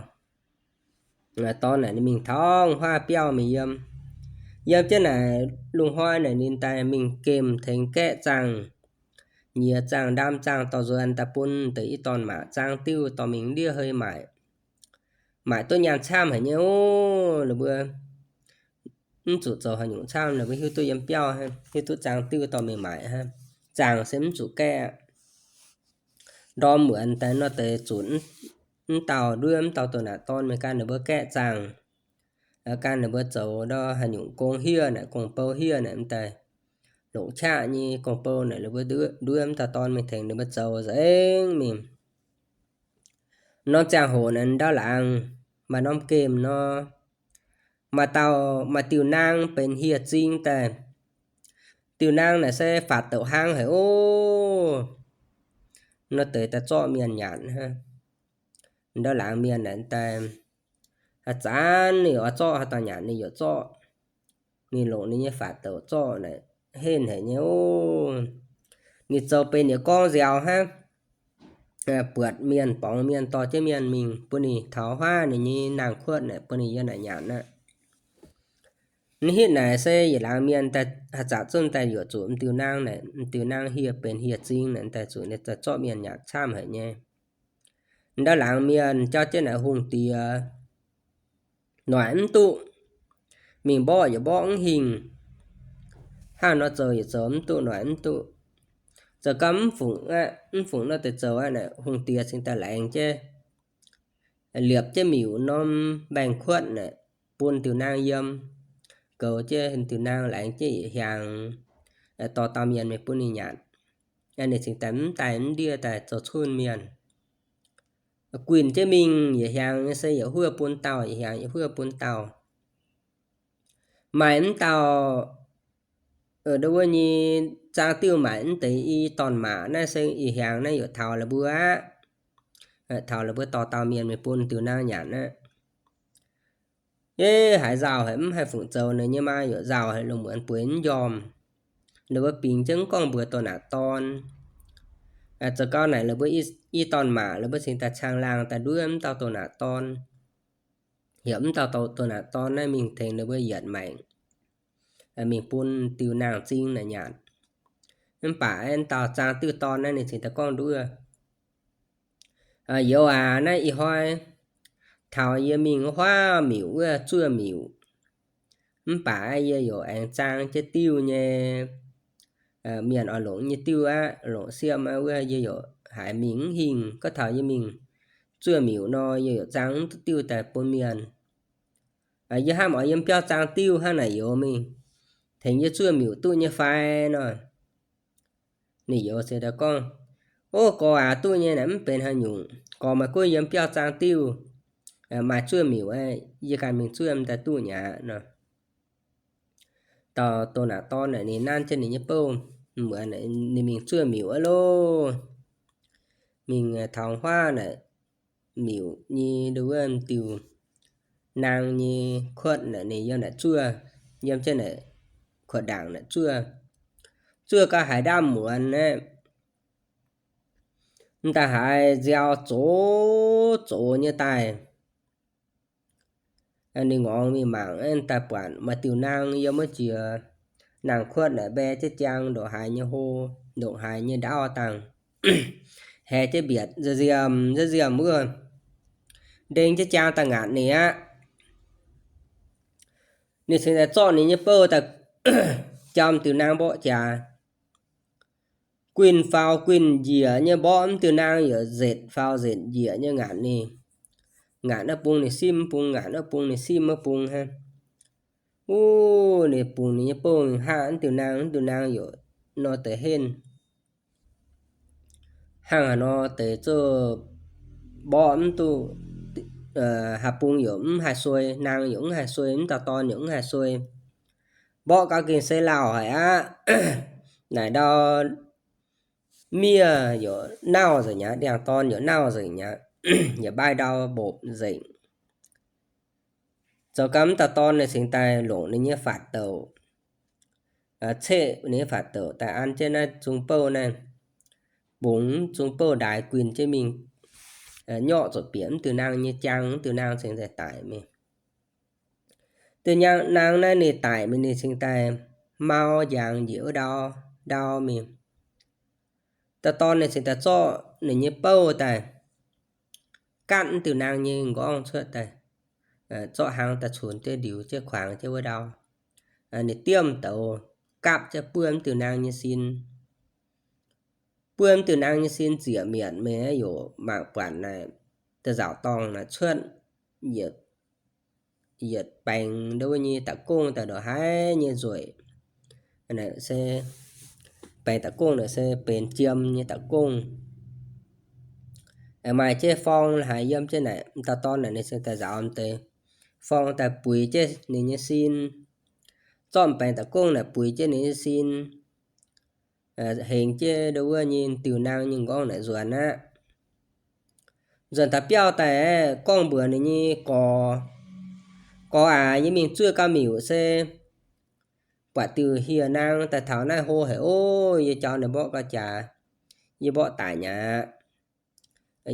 dorn naaic ninh mingh taux huaav biauv mingh yiem. Yiem jienv naaic lungh hnoi naaic ninh daaih mingh gemh tengx gaeqv zaangh, nyiex zaangh, ndaam zaangh dorh nzuonx daaih bun deix i dorn-maac zaang diuv dorh mingh ndiev hei maaic. Maaic duqv nyaanh camv haic nyei ov. Ninh mbuo mv zuqc zoux haaix nyungc camv, ninh mbuo hiuv duqv yiem biauv hnangv, hiuv duqv zaang diuv dorh mingh maaic hnangv. Zaangh se mv zuqc gaeqv aqv. Ndorm muonz daaih nor deix zuqc m'dauh nduov m'dauh doh naanc dorn mingh gan ninh mbuo gaeqv zaangh, gan ninh mbuo zoux ndau haaix nyungc gong hieh naaic, gong-bou hieh naaic, m'daaih longc qaqv nyei gong-bou naaic, ninh mbuo nduov m'dauh dorn mingh tengx ninh mbuo zoux nzengc mingh. Norm ziangh hoc naaic ndau laangz maaih norm gemh nor, maaih dauh, maaih diuh naang benx hieh zing daaih. Diuh naang naaic se faatv douc hnangv haic ov. Nor deix daaih zorqv mienh nyanc hnangv. Ndau laangz mienh naaic daaih haaix zanc ninh oix zorqv haaix dauh nyanc ninh yaac zorqv. Ninh longc ninh nyei faatv douc zorqv naaic henv haic nyei ov. Ninh zoux benx yietc gorngv nziaaux hnangv. Buatc mienh, borngz mienh, dorh jienv mienh mingh bun ninh taux huaav ninh nyei naang-kuotv naaic bun ninh yiem naaic nyanc aqv. Ninh hitv naaic se yietc laangz mienh daaih haaix zanc zunv daaih yuoqc zuqc m'diuh naang naaic, m'diuh naang hieh benx hieh zing naaic daaih zuqc ninh daaih zorqv mienh nyanc camv haic nyei. Ndau laangz mienh jauv jienv naaic hungh diex noic mv duqv, mingh mborqv yaac mborqv mv hingh, hnangv nor zoux yaac zoux mv duqv, noic mv duqv. Zoux gau mv fungc aqv, mv fungc nor deix zoux aqv naaic, hungh diex cingx daaih laengz jienv, liepc jienv miuc norm mbaengx-kuotv naaic, bun diuh naang yiem, goux jienv diuh naang, laengz jienv yietc hiaangx, dorh dauh mienh mingh bun ninh nyanc. Ninh cingx daaih mv daaih mv ndiev daaih zoux cunh mienh. guinh jienv mingh yietc hnyangx nyei se yietc huov bun dauh, yietc hnyangx yietc huov bun dauh. Maaih mv dauh, ndo wuov nyei zaang diuh maaic mv deix i dorn-maac naaiv se ih hnyangx naaiv yaac taux la'buo aqv. Taux la'buo dorh dauh mienh mingh bun diuh naang nyanc aqv. Yie haiz nzauh haic mv haih fungc zoux, ninh nyei maa yaac nzauh haic, lungh muonz bueix mv njormh. Ninh mbuo bingx jienv mv gorngv mbuox doh naaic dorn. Zoux gau naaic ninh mbuo i dorn-maac ninh mbuo cingx daaih caangh laangh daaih nduov mv dauh doh naaic dorn. Heuc mv dauh doh naaic dorn naaiv mingh tengx ninh mbuo yietc maengc, mingh bun diuh naang-zing naaic nyanc. Mv baac mv dauh zaang diuh dorn naaiv ninh cingx daaih gorngv nduov, Youz aac, naaiv ih hnoi taux yie mingh huaav miuc wuov zuov miuc. Mv baac yie yaac aengx zaang jienv diuh nyei, mienh oix longc nyei diuh aqv, longc siemv aqv wuov, yie yaac haiz mingh mv hingh. Gorngv taux yie mingh zuov miuc nor, yie yaac zaang mv duqv diuh daaih bun mienh. Yie hnamv oix yiem biauv zaang diuh hnangv naaic youz mingh, tengx yie zuov miuc duqv nyei fai nor. Ninh youz se daaih gorngv, Ov, gorx aac, duqv nyei naaic, mv benx haaix nyungc. Gorx maaih gunv yiem biauv zaang diuh, maaih zuov miuc, yie ganh mingh zuov daaih duqv nyei aqv nor. Dauh doh naaic dorn naaic ninh nanv jienv ninh nyei bouh, muonz ninh mingh zuov miuc aqv loh. Mingh taux huaav naaic, miuc nyei ndo wuov diuh naang nyei kuotv naaic ninh yiem naaic zuov, yiem jienv naaic kuotv ndaangc naaic zuov. Zuov gau haiz ndaamv muonz aqv, m'daaih haiz nziaaux zox zox nyei daaih. Ninh ngorngx mingh mangc, daaih buatc maaih diuh naang yiem wuov jiex naang kuotv naaic mbae jienv jaang ndongc haaix nyei hlo, ndongc haaix nyei ndaauv dangh, haiz jienv mbietc nziemh nziemh wuov, ndeng jienv jaang daaih ngaatc ninh aqv. Ninh cingx daaih zorqv ninh nyei bouh daaih jauv diuh naang mborqv jaax. Guinh faaux guinh njiec nyei mborqv mv diuh naang yaac nzetc faaux nzetc njiec nyei ngaatc ninh. Ngaatc naaiv bung ninh simv mv bung, ngaatc naaiv bung ninh simv mv bung hnangv. Wuov, ninh bungx ninh nyei bouh mingh haav mv diuh naang, mv diuh naang yaac nor deix henv. Hnangv haaix nor deix zouv mborqv mv duqv, haaix bung yaac mv haih suei, naang yaac mv haih suei, mv dauh dorn yaac mv haih suei. Mborqv gau gengh se lauh haic aqv. Naaic ndau miev yaac nauv nzengc mi'aqv, ndiangx-dorn yaac nauv nzengc mi'aqv, yaac mbaih ndau mbopc nzengc. Zoux gau mv dauh dorn ninh cingx daaih longc ninh nyei faatv douc, ceqv ninh nyei faatv douc daaih an jienv naaiv zung bouh naaiv, bungx zung bouh ndaix guinh jienv mingh, nyorqv zuqc bieqc mv diuh naang nyei jaang, mv diuh naang cingx daaih daic mingh. Diuh naang naaiv ninh daic mingh ninh cingx daaih mau njangx njiec wuov ndau, ndau mingh. Dauh dorn ninh cingx daaih zorqv ninh nyei bouh daaih gatv mv diuh naang nyei m'nqorngv cuotv daaih, zorqv hnangv daaih cunx jienv ndiux jienv kuangx jienv wuov ndau. Ninh diemv douz gapv jienv buov mv diuh naang nyei sin. Buov mv diuh naang nyei sin ziec mietc mingh, yaac mangc buatc naaic da'nzauc dorngh naaic cuotv yietc baengx ndo wuov nyei da'gongh daaih ndongc haaix nyei nzueic. Se baengx da'gongh naaic se benx jiem nyei da'gongh. Maaih jienv forng haiz yiem jienv naaic, dauh dorn naaic ninh se daaih nzaaux deix forng daaih buix jienv ninh nyei sin. Zorqv baengx da'gongh naaic buix jienv ninh nyei sin, hengx jienv ndo wuov nyei diuh naang nyei m'nqorngv naaic nzuonx aqv. Nzuonx taux biauv daaih aeqv, gorngv mbuox ninh nyei gorx, Gorx aac, yie mingh zuov gau miuc se buatc diuh hieh naang daaih taux naaiv hlo haic ov, yie jauv ninh mborqv gau jaax, yie mborqv daic mi'aqv.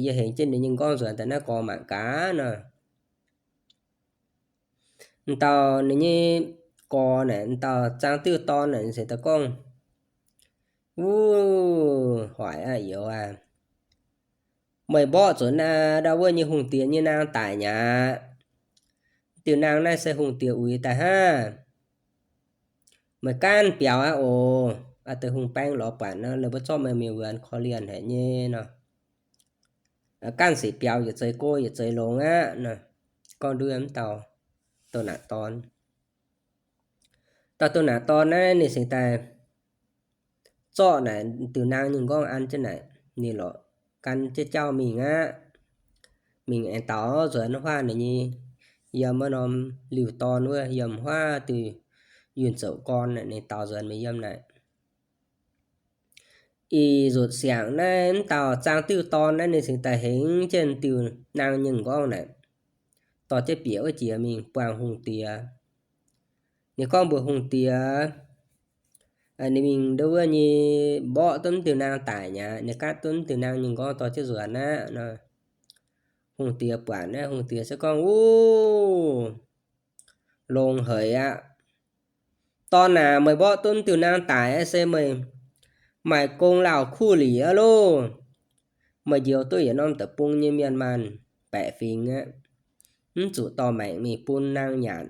Yie hengx jienv ninh nyei m'nqorngv nzuonx daaih naaiv gorx mangc gaax nor. M'dauh ninh nyei gorx naaic, m'dauh zaang diuh dorn naaic, ninh cingx daaih gorngv, Wuov, hoic aqv youz aac, meih mborqv zuqc naaiv ndau wuov nyei hungh diex nyei naang daic mi'aqv. Diuh naang naaiv se hungh diex uix daaih hnangv. Meih gaanv biaux aqv oc. Deix hungh baeng lorz buatc nor, ninh mbuo zorqv meih mingh wuonx korv-lienh haic nyei nor. Gaanv sic biaux yietc zeix go yietc zeix longx aqv nor. Gorngv nduov mv dauh doh naaic dorn. Dauh doh naaic dorn naaiv ninh cingx daaih zorqv naaic diuh naang nyei m'nqorngv an jienv naaic, ninh lorz gan jienv jauv mingh aqv. mingh aengx daux nzuonx huaav ninh nyei yiem wuov norm liuh dorn wuov, yiem huaav diuh yunh zouc gorn naaic, ninh daux nzuonx mingh yiem naaic. Ih nzutc siangx naaiv, mv dauh zaang diuh dorn naaiv ninh cingx daaih hengx jienv diuh naang nyei m'nqorngv naaic, dorh jienv bieqc wuov jiex mingh buangh hungh diex. Ninh gorngv mbuox hungh diex, ninh mingh nduov wuov nyei mborqv duqv mv diuh naang daic nyei aqv, ninh gaatv duqv mv diuh naang nyei m'nqorngv dorh jienv nzuonx aqv nor. Hungh diex buatc naaiv, hungh diex se gorngv, Uv, longx haic aqv. Dorn aac, meih mborqv duqv mv diuh naang daic se meih maaih gong lauh kuv liqc aqv loh. Meih njoux duqv yietc norm deic-bung nyei mienh maanh baeqc fingx aqv, mv zuqc dorh maengc mingh bun naang nyanc.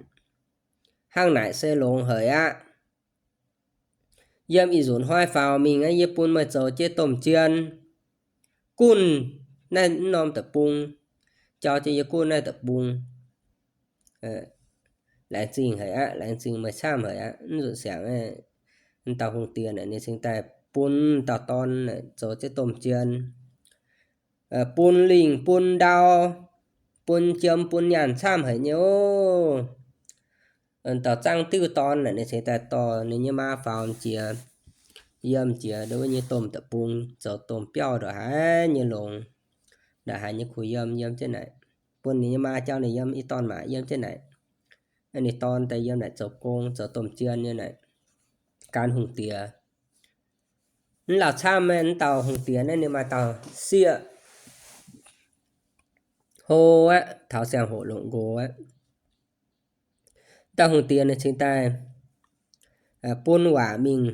Hnangv naaic se longx haic aqv. Yiem ih nzunc hnoi faaux mingh aeqv, yie bun meih zoux jienv domh jien, gunv naaiv norm deic-bung, jauv jienv yie gunv naaiv deic-bung. Laengz zingh haic aqv, laengz zingh meih camv haic aqv. Mv nzunc siangx, dauh hungh diex naaic ninh cingx daaih bun dauh dorn zoux jienv domh jien, bun lingh bun ndau, bun jiem bun nyaanh camv haic nyei oc. Dauh zaang diuh dorn naaic ninh cingx daaih dorh ninh nyei maa faaux jiex, yiem jiex nduov wuov nyei domh deic-bung, zoux domh biauv ndongc haaix nyei longx, ndongc haaix nyei kuh yiem, yiem jienv naaic. Bun ninh nyei maa jauv ninh yiem, ih dorn maac yiem jienv naaic. Ninh dorn daaih yiem naaic zoux gong, zoux domh jien nyei naaic, gan hungh diex. Mv lauh camv, mv dauh hungh diex naaiv ninh maaih dauh sieqv hlo aqv, taux ziangh hoc longc nqox aqv. Dauh hungh diex ninh cingx daaih bun waac mingh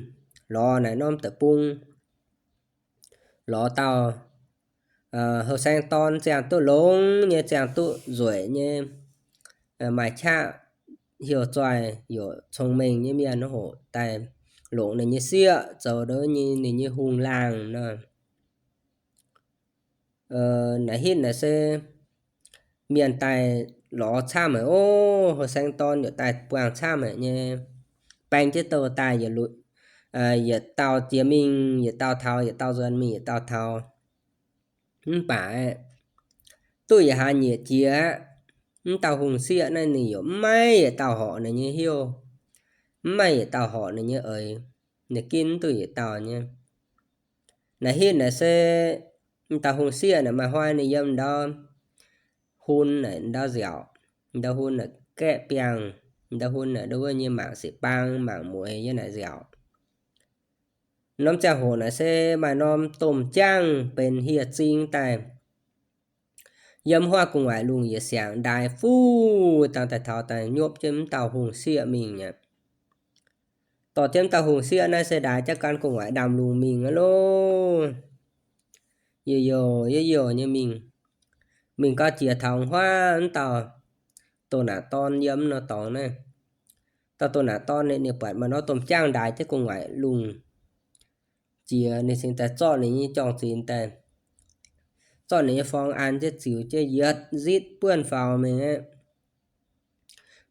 lorz naaic norm deic-bung, lorz dauh houh saeng dorn ziangh duqv longx nyei, ziangh duqv nzueic nyei, maaih qaqv, heuc zoih, yaac cong-mengh nyei mienh hoc daaih longc ninh nyei sieqv zoux nduov nyei ninh nyei hungh laangh nor. Naaiv hitv naaic se mienh daaih lorz camv haic oc. Houh saeng dorn yaac daaih buangh camv haic nyei. Baeng jienv douh daaih, yietc dauh jiex mingh yietc dauh taux, yietc dauh nzuonx mingh yietc dauh taux. Mv baac duqv yietc hlaax nyieqc jiex aqv, mv dauh hungh sieqv naaiv ninh yaac mv maaih yietc dauh horpc ninh nyei heuv, mv maaih yietc dauh horpc ninh nyei eix. Ninh ginv mv duqv yietc dauh nyei. Naaiv hitv naaic se mv dauh hungh sieqv naaic maaih hnoi ninh yiem ndau hun naaic ndau nziaauc, ndau hun naaic gaeqv biangh, ndau hun naaic nduov wuov nyei mangc sic-baang mangc mueiz yiem naaic nziaauc. Norm ziangh hoc naaic se maaih norm domh jaangv benx hieh zing daaih yiem huaav gu'nguaaic lungh yietc siangx ndaaix fuv dangh daaih taux daaih nyopv jienv mv dauh hungh sieqv mingh aqv. Dorh jienv mv dauh hungh sieqv naaiv se ndaaix jienv gan gu'nguaaic ndaamv-lungh mingh aqv loh. Youh youh youh youh nyei mingh. Mingh gau jiex taux huaav mv dauh doh naanc dorn yiem mv norm dorngx naaiv. Dauh doh naanc dorn ninh buatc maaih norm domh jaangv ndaaix jienv gu'nguaaic lungh jiex, ninh cingx daaih zorqv ninh nyei jorng-zinx daaih, zorqv ninh nyei forng an jienv ziux jienv yietc zitv buonv faaux mingh aqv.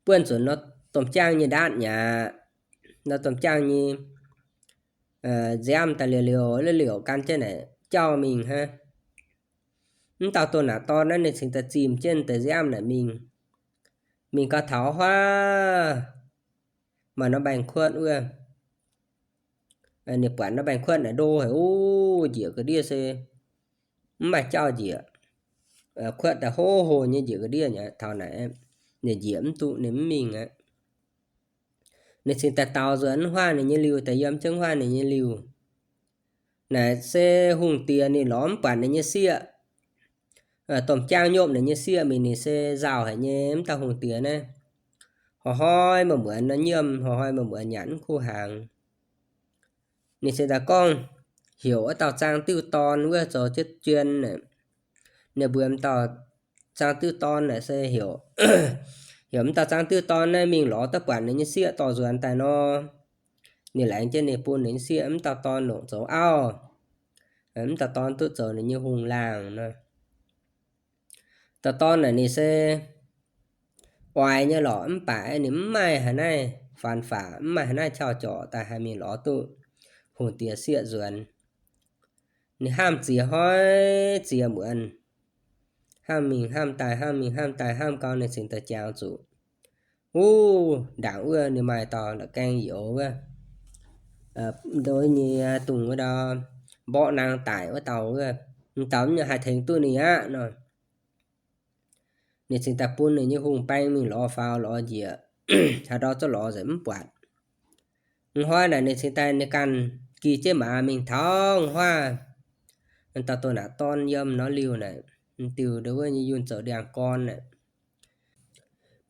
Buonv zuqc norm domh jaangv nyei ndaatv nyaqc, norm domh jaangv nyei nziaamv daaih liouc liouc, liouc gan jienv naaic jauv mingh hnangv. Mv dauh doh naanc dorn naaiv ninh cingx daaih zimh jienv deix nziaamv naaic mingh. Mingh gau taux huaav, maaih norm mbaengx-kuotv wuov. Ninh buatc norm mbaengx-kuotv naaic ndo haic oc, njiec ga'ndiev se mv maaih jauv njiec. Kuotv daaih hlo hlo nyei njiec ga'ndiev nyei taux naaic, ninh njiec mv duqv, ninh mv mingh aqv. Ninh cingx daaih daaux nzuonx huaav ninh nyei liuh, daaih yiem jienv huaav ninh nyei liuh. Naaic se hungh diex ninh lorz mv buatc ninh nyei sieqv. Domh jaangv nyopv ninh nyei sieqv mingh, ninh se nzauh haic nyei. Mv dauh hungh diex naaiv hnoi-hnoi maaih muonz nor nyiemh, hnoi-hnoi maaih muonz nyanc mv kuv hnaangx. Ninh cingx daaih gorngv heuc wuov dauh zaang diuh dorn wuov zoux jienv jien. Ninh mbuox mv dauh zaang diuh dorn naaic se heuc, heuc mv dauh zaang diuh dorn naaiv mingh lorz duqv buatc ninh nyei sieqv dorh nzuonx daaih nor, ninh laengz jienv ninh bun ninh nyei sieqv mv dauh dorn longc zoux auv. Mv dauh dorn duqv zoux ninh nyei hungh laangh nor. Dauh dorn naaic ninh se oix nyei lorqc, mv baac ninh mv maaih haaix naaiv faan faqc, mv maaih haaix naaiv qauv jorc daaih haih mingh lorz duqv hungh diex sieqv nzuonx. Ninh hnamv ziex hnoi ziex muonz, hnamv mingh hnamv daaih, hnamv mingh hnamv daaih, hnamv gau ninh cingx daaih jangx zuqc wuov ndaangc wuov ninh maaih dauh la'gaeng youz wuov, ndo nyei dungh wuov ndau mborqv nangh daic wuov dauh wuov, m'dauh mv nyei haih tengx duqv ninh aqv nor. Ninh cingx daaih bun ninh nyei hungh baeng mingh lorz faaux lorz njiec, haaix ndau zorqv lorz nzengc mv buatc. Hnoi naaic ninh cingx daaih ninh ganh gi jienv maaz mingh taux wuov, dauh doh naaic dorn yiem nor liuh naaic, diuh ndo wuov nyei yunh zoux ndiangx-gorn naaic.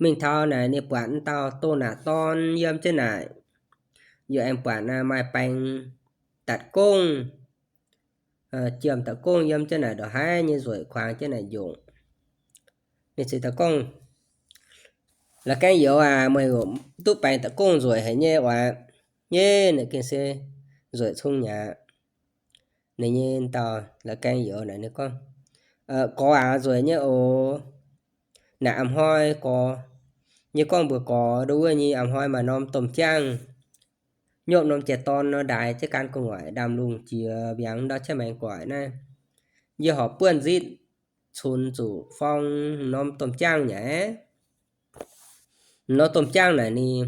Mingh taux naaic ninh buatc dauh doh naaic dorn yiem jienv naaic, yaac aengx buatc maaih baeng datc gongh, jiem datc gongh yiem jienv naaic ndongc haaix nyei nzueic kuangx jienv naaic njongc. Ninh cingx daaih gorngv, La'gaeng youz aac, meih duqv baeng datc gongh nzueic haic nyei oc. Nyei, naaic gengh se nzueic cung nyei aqv. Ninh nyei dauh la'gaeng youz naaic ninh gorngv, Gorx aac, nzueic nyei oc. Naaic a'hnoi gorx, yie gorngv mbuox gorx, ndo wuov nyei a'hnoi maaih norm domh jaangv nyopv norm jai-dorn nor, ndaix jienv gan gu'nguaaic ndaamv-lungh jiex mbiaangx ndau qaqv maengx guaaic naaiv, yie horpc buonv nzitv cunx zuqc forng norm domh jaangv nyei. Norm domh jaangv naaic ninh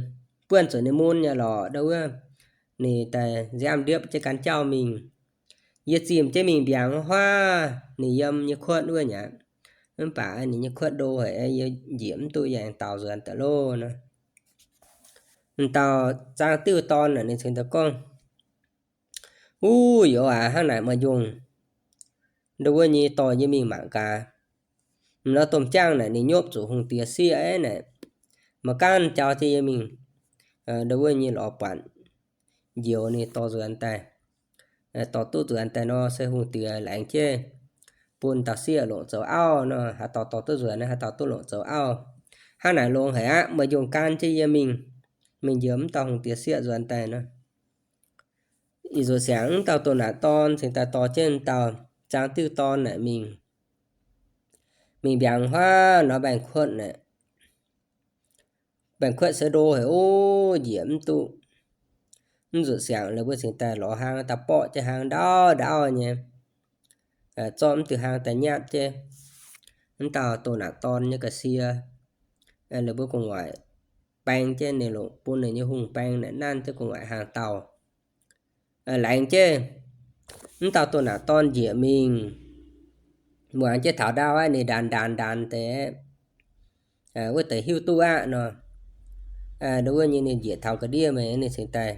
buonv zuqc ninh mun nyei lorqc, ndo wuov ninh daaih nziaamv ndiepv jienv gan jauv mingh. Yie zimh jienv mingh mbiaangx huaav ninh yiem nyei kuotv wuov nyei. Mv baac ninh nyei kuotv ndo haic, yie njiec mv duqv, yie aengx daaux nzuonx daaih loh nor. M'dauh zaang diuh dorn naaic ninh cingx daaih gorngv, Uv, youz aac, hnangv naaic maaih njongh ndo wuov nyei dorh yie mingh mangc gaax. M'norm domh jaangv naaic ninh nyopv zuqc hungh diex sieqv naaic, maiv gaanv jauv jienv yie mingh ndo wuov nyei lorz buatc njoux ninh dorh nzuonx daaih. Dorh duqv nzuonx daaih nor se hungh diex laengz jienv bun dauh sieqv longc zoux auv nor, haaix dauh dorh duqv nzuonx, haaix dauh duqv longc zoux auv. Hnangv naaic longx haic aqv, maaih njongh gaanv jienv yie mingh, mingh njoux m'dauh hungh diex sieqv nzuonx daaih nor. Ih nzuqc siangx m'dauh doh naaic dorn cingx daaih dorh jienv m'dauh zaang diuh dorn naaic mingh, mingh mbiaangx huaav nor mbaengx-kuotv naaic. Mbaengx-kuotv se ndo haic, ov, njiec mv duqv. Mv nzuqc siangx la'buo cingx daaih lorz hlang daaih borqv jienv hlang ndauv ndauv nyei, zorqv mv diuh hlang daaih nyapv jienv m'dauh doh naaic dorn nyei ga'sie. La'buo gu'nguaaic baeng jienv ninh longc bun ninh nyei hungh baeng naaic nanv jienv gu'nguaaic hlang dauh. Laengz jienv m'dauh doh naaic dorn njiec mingh, muangx jienv taux ndau aqv, ninh ndaanx ndaanx ndaanx deix, wuov deix hiuv duqv aqv nor. Ndo wuov nyei ninh njiec taux ga'ndiev mingh, ninh cingx daaih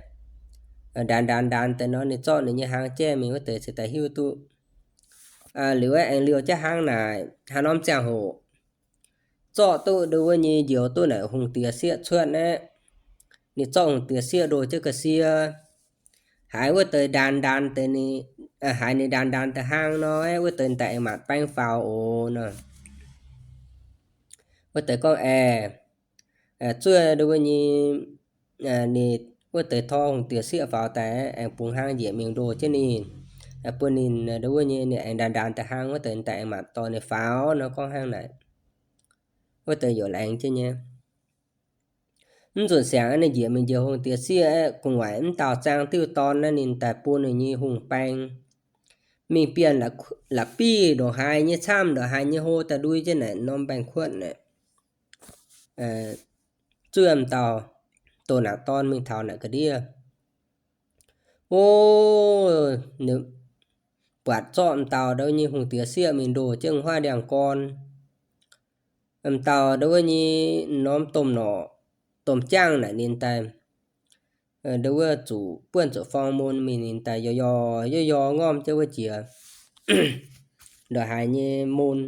ndaanx ndaanx ndaanx deix nor, ninh zorqv ninh nyei hlang jaiv mingh, wuov deix cingx daaih hiuv duqv. Liuz aengx liouh jienv hlang naaic, haaix norm ziangh hoc zorqv duqv ndo wuov nyei njoux duqv naaic hungh diex sieqv cuotv aqv. Ninh zorqv hungh diex sieqv ndoh jienv ga'sie, haiz wuov deix ndaanx ndaanx deix, haiz ninh ndaanx ndaanx deix hlang nor, wuov deix daaih aengx maanc baeng faaux oc nor. Wuov deix gorngv, Aeqv, zuov ndo wuov nyei, ninh wuov deix tor hungh diex sieqv faaux daaih aengx bungx hlang njiec mingh ndoh jienv ninh, bun ninh ndo wuov nyei ninh aengx ndaanx ndaanx deix hlang, wuov deix daaih aengx maanc dorh ninh faaux nor, gorngv hnangv naaic. Wuov deix yaac laengz jienv nyei. Mv nzunc siangx ninh njiec mingh njoux hungh diex sieqv, gu'nguaaic m'dauh zaang diuh dorn naaiv ninh daaih bun ninh nyei hungh baeng mingh bienh la'bieiv ndongc haaix nyei camv, ndongc haaix nyei hlo daaih ndui jienv naaic norm mbaengx-kuotv naaic, zuov m'dauh doh naaic dorn mingh taux naaic ga'ndiev. Ov, buatc zorqv m'dauh ndo wuov nyei hungh diex sieqv mingh ndoh jienv huaav ndiangx-gorn. M'dauh ndo wuov nyei norm domh norqc, domh jaangv naaic ninh daaih ndo wuov zuqc buonv zuqc forng mun mingh, ninh daaih yaac yaac yaac yaac ngorm jienv wuov jiex ndongc haaix nyei mun.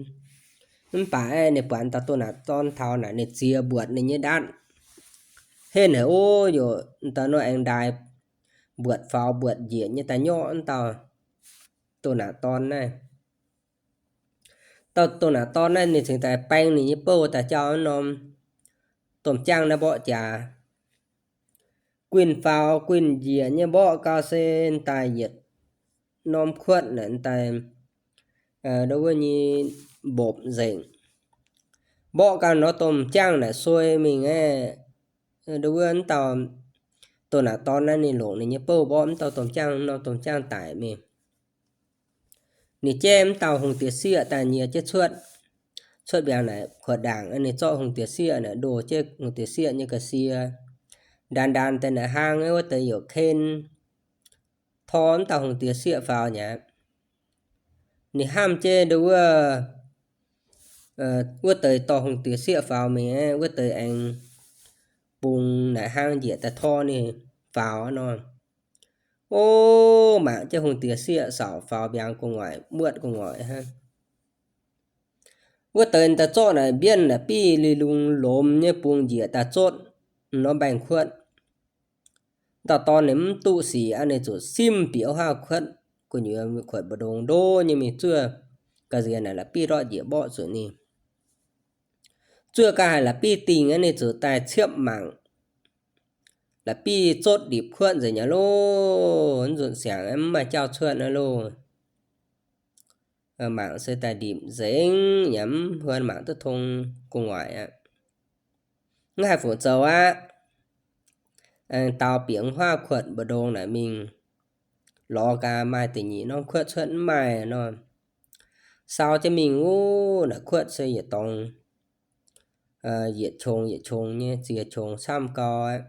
Mv baac ninh buatc m'dauh doh naaic dorn taux naaic ninh ziex mbuoqc ninh nyei ndatv. Henv haic ov, yaac m'dauh nor aengx ndaix mbuoqc faaux mbuoqc njiec nyei daaih nyorqv m'dauh doh naaic dorn naaiv. Dauh doh naaic dorn naaiv ninh cingx daaih baeng ninh nyei bouh daaih jauv norm domh jaangv naaiv mborqv jaax. Guinh faaux guinh njiec nyei mborqv gau se daaih yietc norm kuotv naaic daaih ndo wuov nyei mbopc nzengc. Mborqv gau nor domh jaangv naaic suei mingh aqv. Ndo wuov m'dauh doh naaic dorn naaiv ninh longc ninh nyei bouh mborqv m'dauh domh jaangv, norm domh jaangv daic mingh. Ninh jaiv m'dauh hungh diex sieqv daaih nyiex jienv cuotv. cuotv mbiaangc naaic kuotv ndaangc, ninh zorqv hungh diex sieqv naaic ndoh jienv hungh diex sieqv nyei ga'sie. Ndaanx ndaanx deix naaic hlang wuov deix youc ken tor mv dauh hungh diex sieqv faaux mi'aqv. Ninh hnamv jienv nduov wuov, wuov deix dorh hungh diex sieqv faaux mingh, wuov deix aengx bungx naaic hlang njiec daaih tor ninh faaux nor. O, mangc jienv hungh diex sieqv saauc faaux mbiaangx gu'nguaaic, muotv gu'nguaaic hnangv. Wuov deix daaih zorqv naaic mbienv naaic biv li lungh lomz nyei bungx njiec daaih zotv norm mbaengx-kuotv. Dauh dorn ninh mv duqv sic aqv, ninh zuqc simv bieqc huaav kuotv gu'nyuoz, kuotv mbu'ndongx ndo nyei mingh zuov ga'nziex naaic la'bieiv ndortv njiec mborqv zuqc ninh. Zuov ga'haiz la'bieiv dingh aqv, ninh zuqc daaih ciepv mangc la'bieiv zotv ndipc kuotv nzengc nyei loh, mv nzunc siangx mv maaih jauv cuotv naaiv loh. Mangc se daaih ndipc nzengc yaac mv huon mangc duqv tong gu'nguaaic aqv. Mv haih fungc zoux aqv. Aengx dau bieqc huaav kuotv mbu'ndongx naaic mingh lorz gaax maaih da'nyeic norm kuotv cuotv mv maaih nor. Sau jienv mingh wuov naaic kuotv se yietc dorngx yietc qongx yietc qongx nyei ziex qongx camv gau aqv.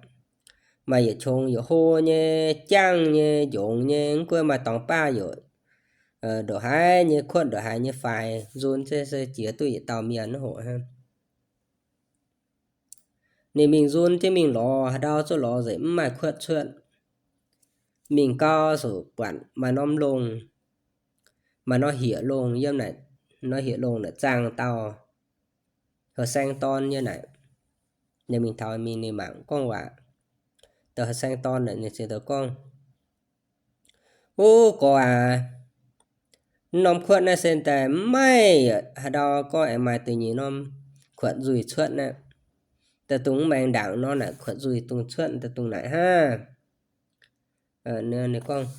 Maaih yietc qongx youc hlo nyei, jangv nyei, njongx nyei, mv gunv maaih dorngx baav youc ndongc haaix nyei kuotv ndongc haaix nyei faix, nzun se se jiex duqv yietc dauh mienh hoc hnangv. Ninh mingh nzun jienv mingh lorz, haaix ndau zuqc lorz nzengc mv maaih kuotv cuotv. Mingh gau zuqc buatc maaih norm longh, maaih norm hieqc longh yiem naaic, norm hieqc longh naaic zaangh dauh heuc saeng dorn nyei naaic. Ninh mingh taux mingh ninh mangc gorngv waac. Dauh heuc saeng dorn naaic ninh ziouc gorngv, Ov, gorx aac, norm kuotv naaiv se daaih mv maaih haaix ndau gorngv aengx maaih da'nyeic norm kuotv nzuih cuotv naaiv. Daaih dungx mv maengx ndaangc nor naaic kuotv nzuih dungx cuotv daaih dungx naaic hnangv. Ninh gorngv,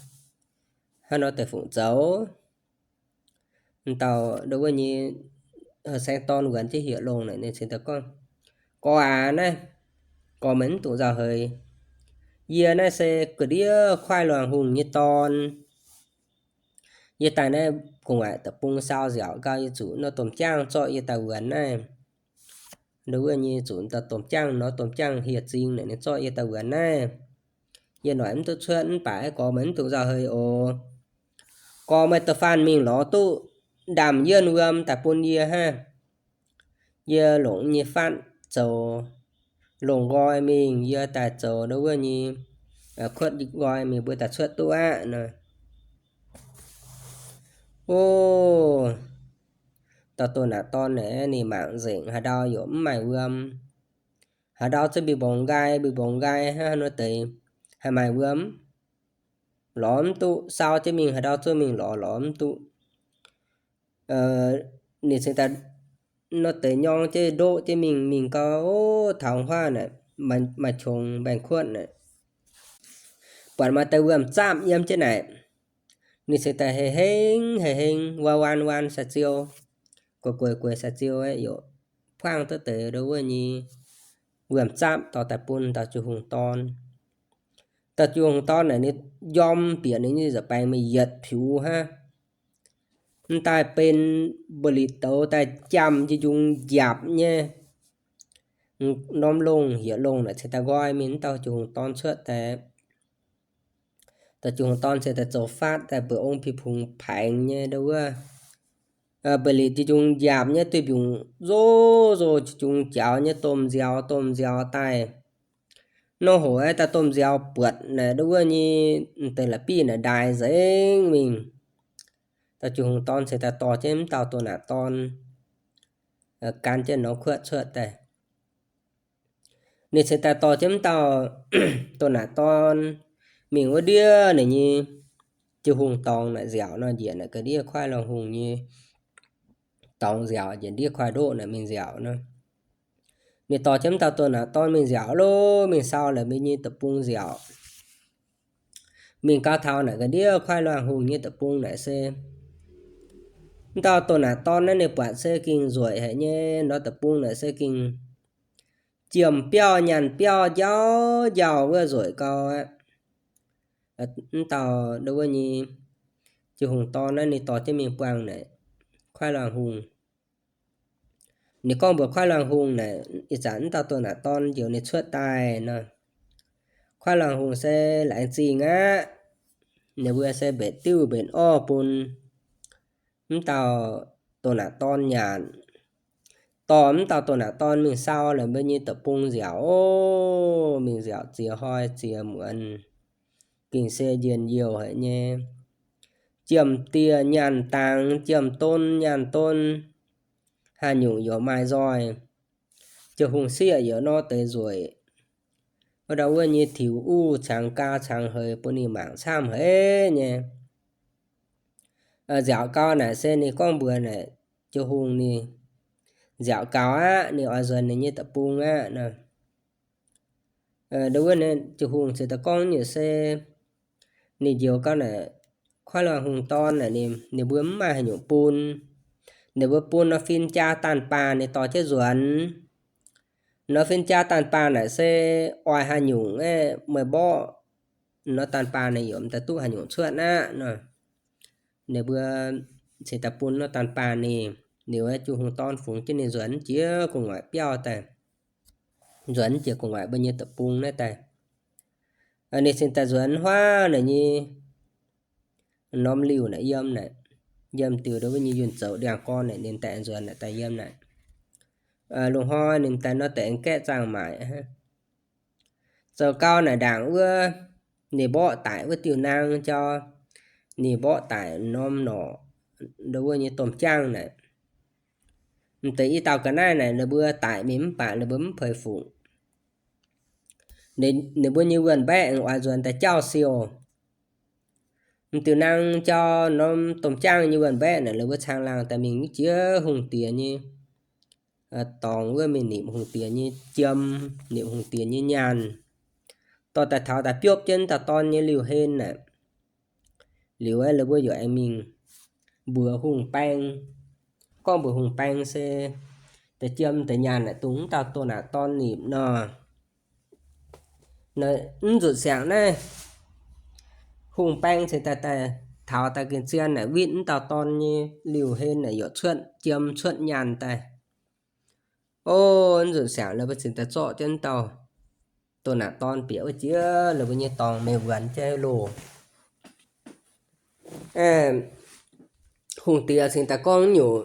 Hnangv nor deix fungc zoux? Dauh ndo wuov nyei saeng dorn wuonx jienv hieqc longh naaic ninh cingx daaih gorngv, Gorx aac, naaiv gorx meih mv dungx nzauh heix. Yie naaiv se ga'ndiev kuaaiv luangh hungh nyei dorn. Yie daaih naaiv gu'nguaaic deic-bung saau nziaauc gau, yie zuqc nor domh jaangv zorqv yie daaih wuonx naaiv. Ndo wuov nyei zuqc domh jaangv nor domh jaangv hieh zing naaic ninh zorqv yie daaih wuonx naaiv. Yie noic mv duqv cuotv, mv baac gorx meih mv dungx nzauh heix oc. Gorx meih da'faanh mingh lorz duqv ndaamv-yienh wuom daaih bun yie hnangv. Yie longc nyei fatv zoux longc nqoi mingh, yie daaih zoux ndo wuov nyei kuotv nqoi mingh mbuo daaih cuotv duqv aqv nor. Ov, dauh doh naaic dorn naaic ninh mangc nzengc haaix ndau yaac mv maaih wuom. Haaix ndau zuqc mbi mbongx nqaai, mbi mbongx nqaai hnangv nor deix haih maaih wuom? Lorz mv duqv. Sau jienv mingh, haaix ndau zuqc mingh lorz, lorz mv duqv. Ninh cingx daaih nor deix nyorng jienv ndoqv jienv mingh, mingh gau, ov, taux huaav naaic maaih qongx mbaengx-kuotv naaic, buatc maaih deix wuom-zaapv yiem jienv naaic. Ninh cingx daaih hei heng hei heng, waan waan waan sai-ziou, gueix gueix gueix sai-ziou aeqv, yaac buangv duqv deix ndo wuov nyei wuom-zaapv dorh daaih bun dauh jiu-hungh dorn. Dauh jiu-hungh dorn naaic ninh njorm bieqc ninh nyei nza'baengx mingh yietc piux hnangv. Mv daaih benx mba'litc douz daaih jamh njunc njunc njaapc nyei norm longh, hieqc longh naaic cingx daaih nqoi mingh, mv dauh jiu-hungh dorn cuotv daaih. Dauh jiu-hungh dorn cingx daaih zoux faatv daaih mbuoqc ong pih pungx paengx nyei ndo wuov, mba'litc njunc njunc njaapc nyei, duih mbiungc nzov nzov, njunc jaux nyei domh nziaaux domh nziaaux daaih. Nor hoc aeqv, daaih domh nziaaux buatc naaic ndo wuov nyei deix la'bieiv naaic ndaix nzengc mingh. Dauh jiu-hungh dorn cingx daaih dorh jienv mv dauh doh naaic dorn gan jienv norm kuotv cuotv daaih. Ninh cingx daaih dorh jienv mv dauh doh naaic dorn mingh wuov ndiev ninh nyei jiu-hungh dorngx naaic nziaauc nor, njiec naaic ga'ndiev kuaaiv luangh hungh nyei dorngx nziaauc, njiec ndiev kuaaiv ndoqv naaic mingh nziaauc nor. Ninh dorh jienv mv dauh doh naaic dorn mingh nziaauc loh, mingh sau la'mienh nyei deic-bung nziaauc. Mingh gau taux naaic ga'ndiev kuaaiv luangh hungh nyei deic-bung naaic se, mv dauh doh naaic dorn naaiv ninh buatc se gengh nzueic haic nyei, nor deic-bung naaic se gengh jiem biauv nyaanh biauv, njaaux njaaux wuov nzueic gau aqv. Mv dauh ndo wuov nyei jiu-hungh dorn naaiv ninh dorh jienv mingh buangh naaic kuaaiv luangh hungh. Ninh gorngv mbuox Kuaaiv Laangh Hungh naaic, ih zanc mv dauh doh naanc dorn njoux ninh cuotv daaih nor, Kuaaiv Laangh Hungh se laengz zingh aqv. Ninh mbuo se mbenc diuv mbenc orv bun mv dauh doh naanc dorn nyanc. Dorh mv dauh doh naanc dorn mingh sau la'mbuo nyei deic-bung nziaauc, o, mingh nziaauc ziex hnoi ziex muonz, gengh se njien-youh haic nyei. Jiem dieh nyaanh dangx, jiem don nyaanh don, haaix nyungc yaac maaih nzoih. Jiu-hungh sieqv yaac nor deix nzueic. Wuov ndau wuov nyei tiux uv cangx gaa cangx heix bun ninh mangc camv haic nyei. Nziaauc gau naaic se ninh gorngv mbuox naaic, Jiu-hungh ninh nziaauc gaux aqv, ninh oix nzuonx ninh nyei deic-bung aqv nor. Ndau wuov Jiu-hungh ziouc daaih gorngv nyei se, ninh njoux gau naaic, Kuaaiv Laangh Hungh dorn naaic, ninh mbuo mv maaih haaix nyungc bun. Ninh mbuo bun nor fin-jaa daanh baanh ninh dorh jienv nzuonx. Nor fin-jaa daanh baanh naaic se oix haaix nyungc aeqv, meih mborqv nor daanh baanh ninh yaac m'daaih duqv haaix nyungc cuotv aqv nor. Ninh mbuo cingx daaih bun nor daanh baanh ninh, liuz Jiu-hungh dorn fungx jienv ninh nzuonx jiex gu'nguaaic biauv daaih, nzuonx jiex gu'nguaaic mbuo nyei deic-bung naaiv daaih. Ninh cingx daaih nzuonx huaav naaic nyei norm liuh naaic yiem naaic, yiem diuh ndau wuov nyei yunh zoux ndiangx-gorn naaic, ninh daaih nzuonx naaic daaih yiem naaic. Lungh hnoi ninh daaih nor deix aengx gaeqv zaangh maaic. Zoux gau naaic ndaangc wuov, ninh mborqv daic wuov diuh naang jauv, ninh mborqv daic norm norqc ndau wuov nyei domh jaangv naaic. M'deix i dauh ga'naaiv naaic ninh mbuo daic mingh mv baac ninh mbuo mv peix fuqv. Ninh mbuo nyei wuonh mbaeqv aengx oix nzuonx daaih jauv siou. M'diuh naang jauv norm domh jaangv nyei wuonh mbaeqv naaic, ninh mbuo caangh laangh daaih mingh mv jiex hungh diex nyei dorngx wuov mingh nipc hungh diex nyei jiem, nipc hungh diex nyei nyaanh, dorh daaih taux daaih biopv jienv dauh dorn nyei liuh hen naaic. Liuz aeqv, ninh mbuo yaac aengx mingh mbuox hungh baeng, gorngv mbuox hungh baeng se deix jiem deix nyaanh naaic dungx mv dauh doh naanc dorn nipc nor. Mv nzunc siangx naaiv, hungh baeng cingx daaih, daaih taux daaih gengh zien naaic witv mv dauh dorn nyei liuh hen naaic yaac cuotv jiem cuotv nyaanh daaih. O, mv nzunc siangx ninh mbuo cingx daaih zorqv jienv mv dauh doh naanc dorn bieqc wuov jiex ninh mbuo nyei dorngx mingh wuonx jienv loh. Hungh diex cingx daaih gorngv nyungc,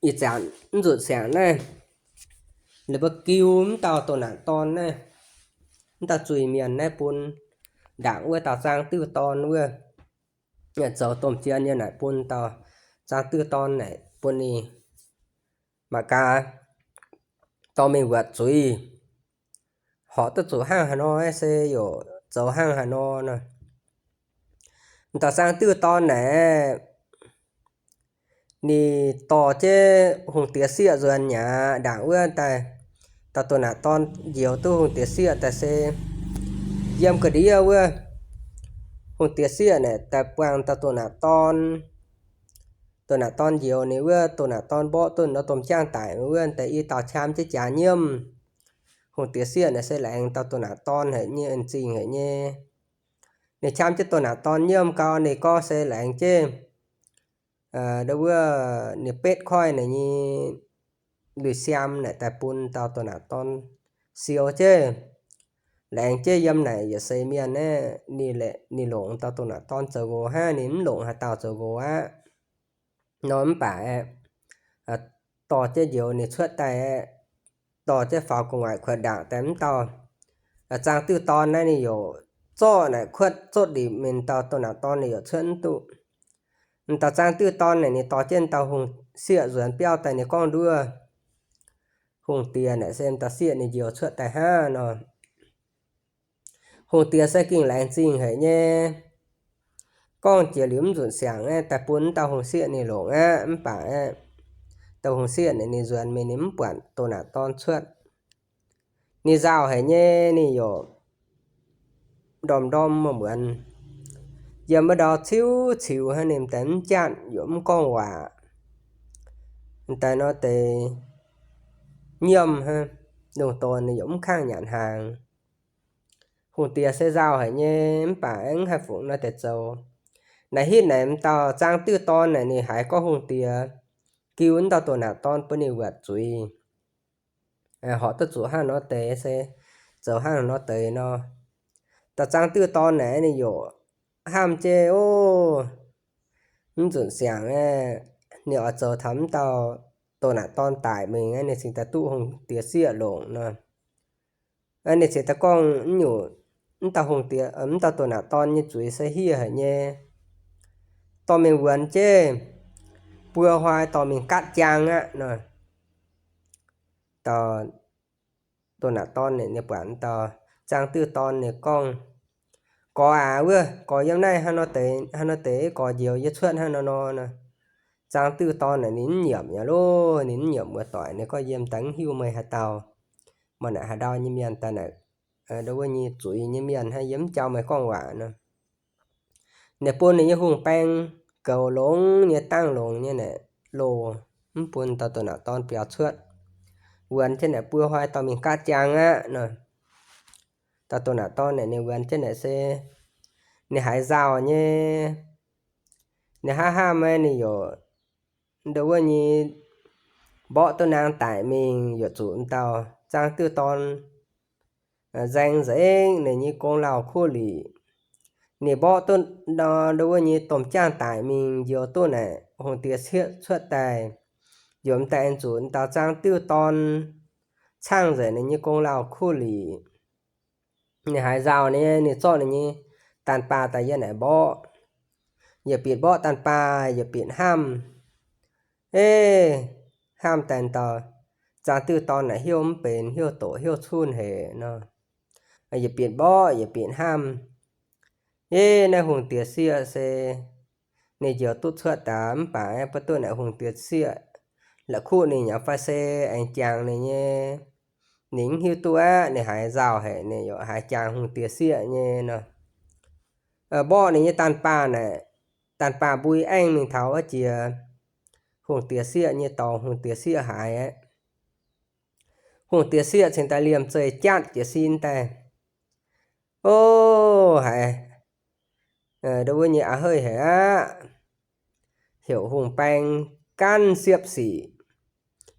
ih zanc mv nzunc siangx naaiv, ninh mbuo giu mv dauh doh naanc dorn naaiv, mv dauh zuiz-mienh naaiv bun ndaangc wuov dauh zaang diuh dorn wuov, zoux domh jien nyei naaic bun dauh zaang diuh dorn naaic bun ninh mangc gaax dorh mingh wuatc zuiz, horpc duqv zuqc hnangv haaix nor se yaac zoux hnangv haaix nor nor. Dauh zaang diuh dorn naaic, ninh dorh jienv hungh diex sieqv nzuonx mi'aqv. Ndaangc wuov daaih, dauh doh naanc dorn njoux duqv hungh diex sieqv daaih se yiem ga'ndiev wuov, hungh diex sieqv naaic daaih buangh dauh doh naanc dorn. Doh naanc dorn njoux ninh wuov, doh naanc dorn mborqv duqv nor domh jaangv daic wuov, daaih i dauh qam jienv jaax nyiemv. Hungh diex sieqv naaic se laengz dauh doh naanc dorn haic nyei, en zingh haic nyei. Ninh qam jienv doh naanc dorn nyiemv gau, ninh gorngv se laengz jienv ndau wuov ninh betv koiv naaic nyei lui-siaam naaic daaih bun dauh doh naanc dorn siou jienv. Laengz jienv yiem naaic yietc seix mienh naaiv, ninh longc dauh doh naanc dorn zoux nqox hnangv, ninh mv longc haaix dauh zoux nqox aqv. Nor mv baac aeqv, dorh jienv njoux ninh cuotv daaih aeqv, dorh jienv faaux gu'nguaaic kuotv ndaangc daaih mv dauh zaang diuh dorn naaiv ninh yaac zorqv naaic kuotv zotv ndipc mingh, dauh doh naanc dorn ninh yaac cuotv mv duqv. M'dauh zaang diuh dorn naaic ninh dorh jienv dauh hungh sieqv nzuonx biauv daaih, ninh gorngv nduov hungh diex naaic se m'dauh sieqv ninh njoux cuotv daaih hnangv nor. Hungh diex se gengh laengz zingh haic nyei. Gorngv jiex liuz mv nzunc siangx aeqv, daaih bun m'dauh hungh sieqv ninh longc aqv. Mv baac aeqv, dauh hungh sieqv naaic ninh nzuonx mingh ninh mv buatc doh naanc dorn cuotv. Ninh nzauh haic nyei, ninh yaac ndorm-ndorm muonz-muonz yiem wuov ndau ciuv-ciux hnangv, ninh m'daaih mv jatv yaac mv gorngv waac. M'daaih nor deix nyiemv hnangv, lungh ndorm ninh yaac mv kangv nyanc hnaangx. Hungh diex se nzauh haic nyei, mv baac aengx mv haih fungc nor deix zoux. Naaic hitv naaic m'dauh zaang diuh dorn naaic ninh haiz gorngv hungh diex giu wuov dauh doh naanc dorn bun ninh wuatc zuiz. horpc duqv zuqc hnangv nor deix se zoux hnangv nor deix nor. Dauh zaangc diuh dorn naaic ninh yaac hnamv jienv, ov, mv nzunc siangx ninh oix zoux taux mv dauh doh naaic dorn daic mingh, ninh cingx daaih duqv hungh diex sieqv longc nor. Ninh cingx daaih gorngv nyungc, mv dauh hungh diex, mv dauh doh naaic dorn nyei zuiz se hieh haic nyei, dorh mingh wuonx jienv, buo hnoi dorh mingh gaatv jaang aqv nor. Dauh doh naaic dorn ninh buatc dauh zaangc diuh dorn ninh gorngv, Gorx aac, wuov gorx yiem naaiv hnangv nor deix, hnangv nor deix gorx njoux yie cuotv hnangv nor nor nor. Zaangc diuh dorn naaic ninh mv nyiemc nyei loh, ninh mv nyiemc muoz-doic, ninh gorngv, Yie m'daaih mv hiuv meih haaix dauh. Meih naaic haaix ndau nyei mienh daaih naaic, ndo wuov nyei zuiz nyei mienh hnangv, yie mv jauv meih gorngv waac nor. Ninh bun ninh nyei hungh baeng goux longx nyei, dangh longx nyei naaic loh, mv bun dauh doh naaic dorn biaux cuotv. Wuonx jienv naaic buo hnoi dorh mingh gaatv jaang aqv nor. Dauh doh naaic dorn naaic ninh wuonx jienv naaic se ninh haiz nzauh nyei. Ninh hnamv hnamv ninh yaac ndo wuov nyei mborqv duqv naang daic mingh, yaac zuqc dauh zaangc diuh dorn nzaeng nzengc ninh nyei gong lauh kuv liqc. Ninh mborqv duqv ndo wuov nyei domh jaangh daic mingh, njoux duqv naaic hungh diex sieqv cuotv daaih, yaac m'daaih aengx zuqc dauh zaangc diuh dorn caangh nzengc ninh nyei gong lauh kuv liqc. Ninh haiz nzauh nyei, ninh zorqv ninh nyei daanh baah daaih yiem naaic mborqv. Yietc bieqc mborqv daanh baah, yietc bieqc hnamv. Eix, hnamv daaih dauh zaangc diuh dorn naaic heuc mv benx, heuc doqc, heuc cunh haic nor. Yietc bieqc mborqv, yietc bieqc hnamv. Eix, naaiv hungh diex sieqv se ninh njoux duqv cuotv daaih mv baac mv baac duqv naaic hungh diex sieqv la'kuqv ninh nyei fai se aengx jangx ninh nyei. Ninh mv hiuv duqv aqv, ninh haiz nzauh haic, ninh yaac haiz jangx hungh diex sieqv nyei nor. Mborqv ninh nyei daanh baah naaic, daanh baah mbui aengv mingh taux wuov jiex hungh diex sieqv nyei dorngx, hungh diex sieqv haiz aqv. Hungh diex sieqv cingx daaih liemh zeih jatv jiez sin daaih, ov, haiz ndo wuov nyei a'heiv haic aqv. Heuc hungh baeng gaanv siepv sic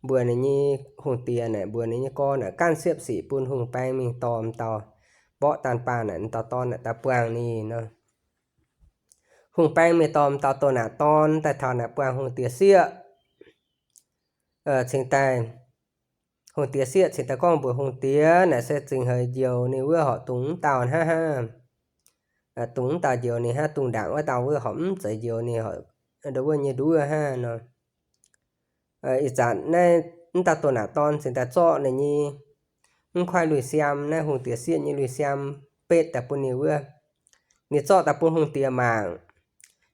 mbuox ninh nyei hungh diex naaic, mbuox ninh nyei gorx naaic gaanv siepv sic bun hungh baeng mingh dorh m'dauh mborqv daanh baah naaic, m'dauh dorn naaic daaih buangh ninh nor. Hungh baeng mingh dorh m'dauh doh naaic dorn daaih taux naaic buangh hungh diex sieqv. Cingx daaih, hungh diex sieqv cingx daaih gorngv mbuox hungh diex naaic se zingh heix njoux ninh wuov horpc dungx m'dauh hnangv hnangv. Dungx m'dauh njoux ninh hnangv, dungx ndaangc wuov dauh wuov horpc mv zeiz njoux ninh ndo wuov nyei nduov hnangv nor. Ih zanc naaiv m'dauh doh naaic dorn cingx daaih zorqv ninh nyei mv kuaaiv lui-siaam, naaiv hungh diex sieqv nyei lui-siaam betv daaih bun ninh wuov. Ninh zorqv daaih bun hungh diex mangc.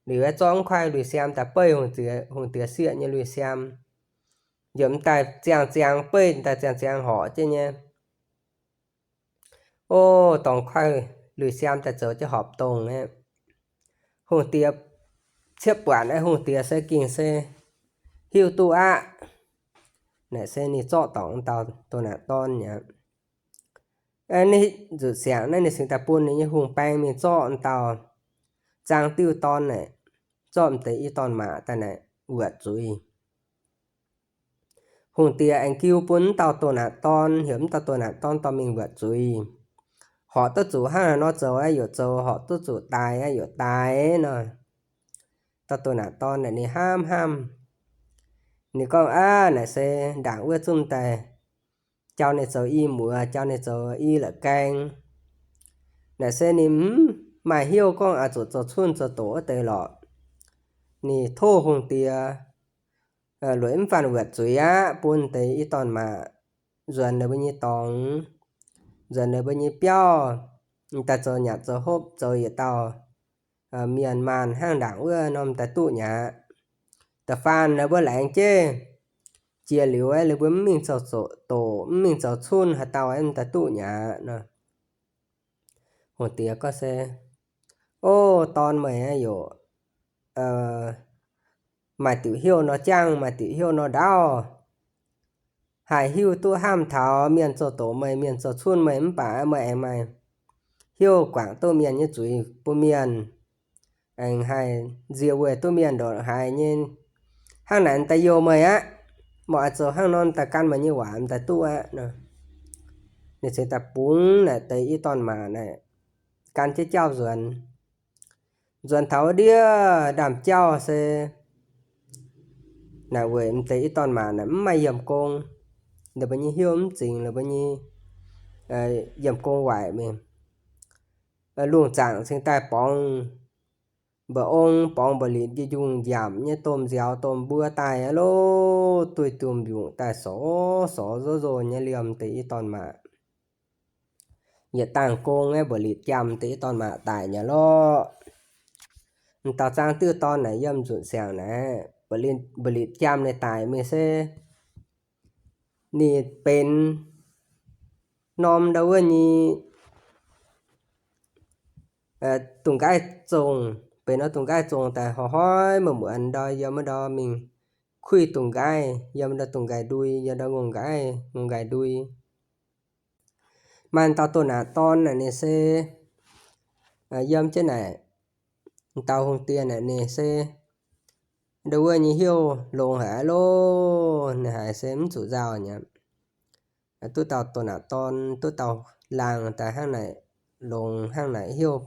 Liuz zorqv mv kuaaiv lui-siaam daaih beiv hungh diex sieqv nyei lui-siaam. Yiem m'daaih ziangh ziangx beiv, m'daaih ziangh ziangx horc jienv nyei. Ov, dorngx kuaaiv lui-siaam daaih zoux jienv horpc dongh aqv. Hungh diex ciepv buatc aqv, hungh diex se gengh se hiuv duqv aqv. Naaic se ninh zorqv dorngc dauh doh naaic dorn aqv. Naaiv nzutc siangx naaiv ninh cingx daaih bun ninh nyei hungh baeng mingh zorqv dauh zaang diuh dorn naaic, zorqv m'deix i dorn-maac daaih naaic wuotc zuiz. Hungh diex aengx jiu bun m'dauh doh naaic dorn, heuc m'dauh doh naaic dorn dorh mingh wuotc zuiz. Horpc duqv zuqc hnangv haaix nor zoux aqv, yaac zoux, horpc duqv zuqc daic aqv, yaac daic nor. Dauh doh naaic dorn naaic ninh hnamv hnamv, ninh gorngv, Aav, naaic se ndaangc wuov zungv daaih jauv ninh zoux i muoz, jauv ninh zoux i la'gaeng. Naaic se ninh mv maaih hnyouv gorngv oix zuqc zoux cunh zoux doqc wuov deix lorqc. Ninh tov hungh diex lueic mv faanh wuotc zuiz aqv, bun deix i dorn-maac nzuonx ninh mbuo nyei dorngx, nzuonx ninh mbuo nyei biauv, daaih zoux nyanc zoux hopv, zoux yietc dauh mienh maanh hnangv ndaangc wuov norm daaih duqv nyei aqv. Da'faanh ninh mbuo laengz jeiv jiex liuz, ninh mbuo mv mingh zoux doqc, mv mingh zoux cunh, haaix dauh mv daaih duqv nyei aqv nor. Hungh diex gorngv se, Ov, dorn meih yaac maaih diuc hnyouv nor jangv, maaih diuc hnyouv nor ndaauv. Haih hiuv duqv hnamv taux mienh zoux doqc meih, mienh zoux cunh meih, mv baac meih aengx maaih hnyouv guangc duqv mienh nyei zuiz bun mienh, aengx haih nzie weic duqv mienh ndongc haaix nyei. Hnangv naaic m'daaih youh meih aqv. Meih oix zoux hnangv nor m'daaih gan meih nyei waac m'daaih duqv aqv nor. ninh cingx daaih bungx naaic deix i dorn-maac naaic gan jienv jauv nzuonx. Nzuonx taux wuov ndiev ndaamv-jauv se naaic weic m'deix i dorn-maac naaic mv maaih yiemh gong. Ninh mbuo nyei hnyouv mv zingx, ninh mbuo nyei yiemh gong waaic mingh. Lungh zaangc cingx daaih borngz mba'ong, borngz mba'litc, njunc njamc nyei domh nziaaux domh mbuo daaih aqv lorqc, duih domh mbiungc daaih sorx sorx nzov nzov nyei liemh deix i dorn-maac. Yietc dangh gong aeqv, mba'litc jaamh deix i dorn-maac daic nyei lorqc. M'dauh zaang diuh dorn naaic yiem nzunc siangx naaic, mba'litc jaamh ninh daic mingh se ninh benx norm ndau wuov nyei dungz-nqaaiv zongh, benx norm dungz-nqaaiv zongh daaih hnoi-hnoi muonz-muonz ndau yiem wuov ndau mingh kuih dungz-nqaaiv, yiem ndau dungz-nqaaiv ndui, yiem ndau ngongh nqaaiv, ngongh nqaaiv ndui. Maaih dauh doh naanc dorn naaic ninh se yiem jienv naaic, dauh hungh diex naaic ninh se ndau wuov nyei hnyouv longx haic aqv loh, ninh haiz se mv zuqc nzauh nyei. Duqv dauh doh naanc dorn, duqv dauh laangh daaih hnangv naaic longx, hnangv naaic hnyouv,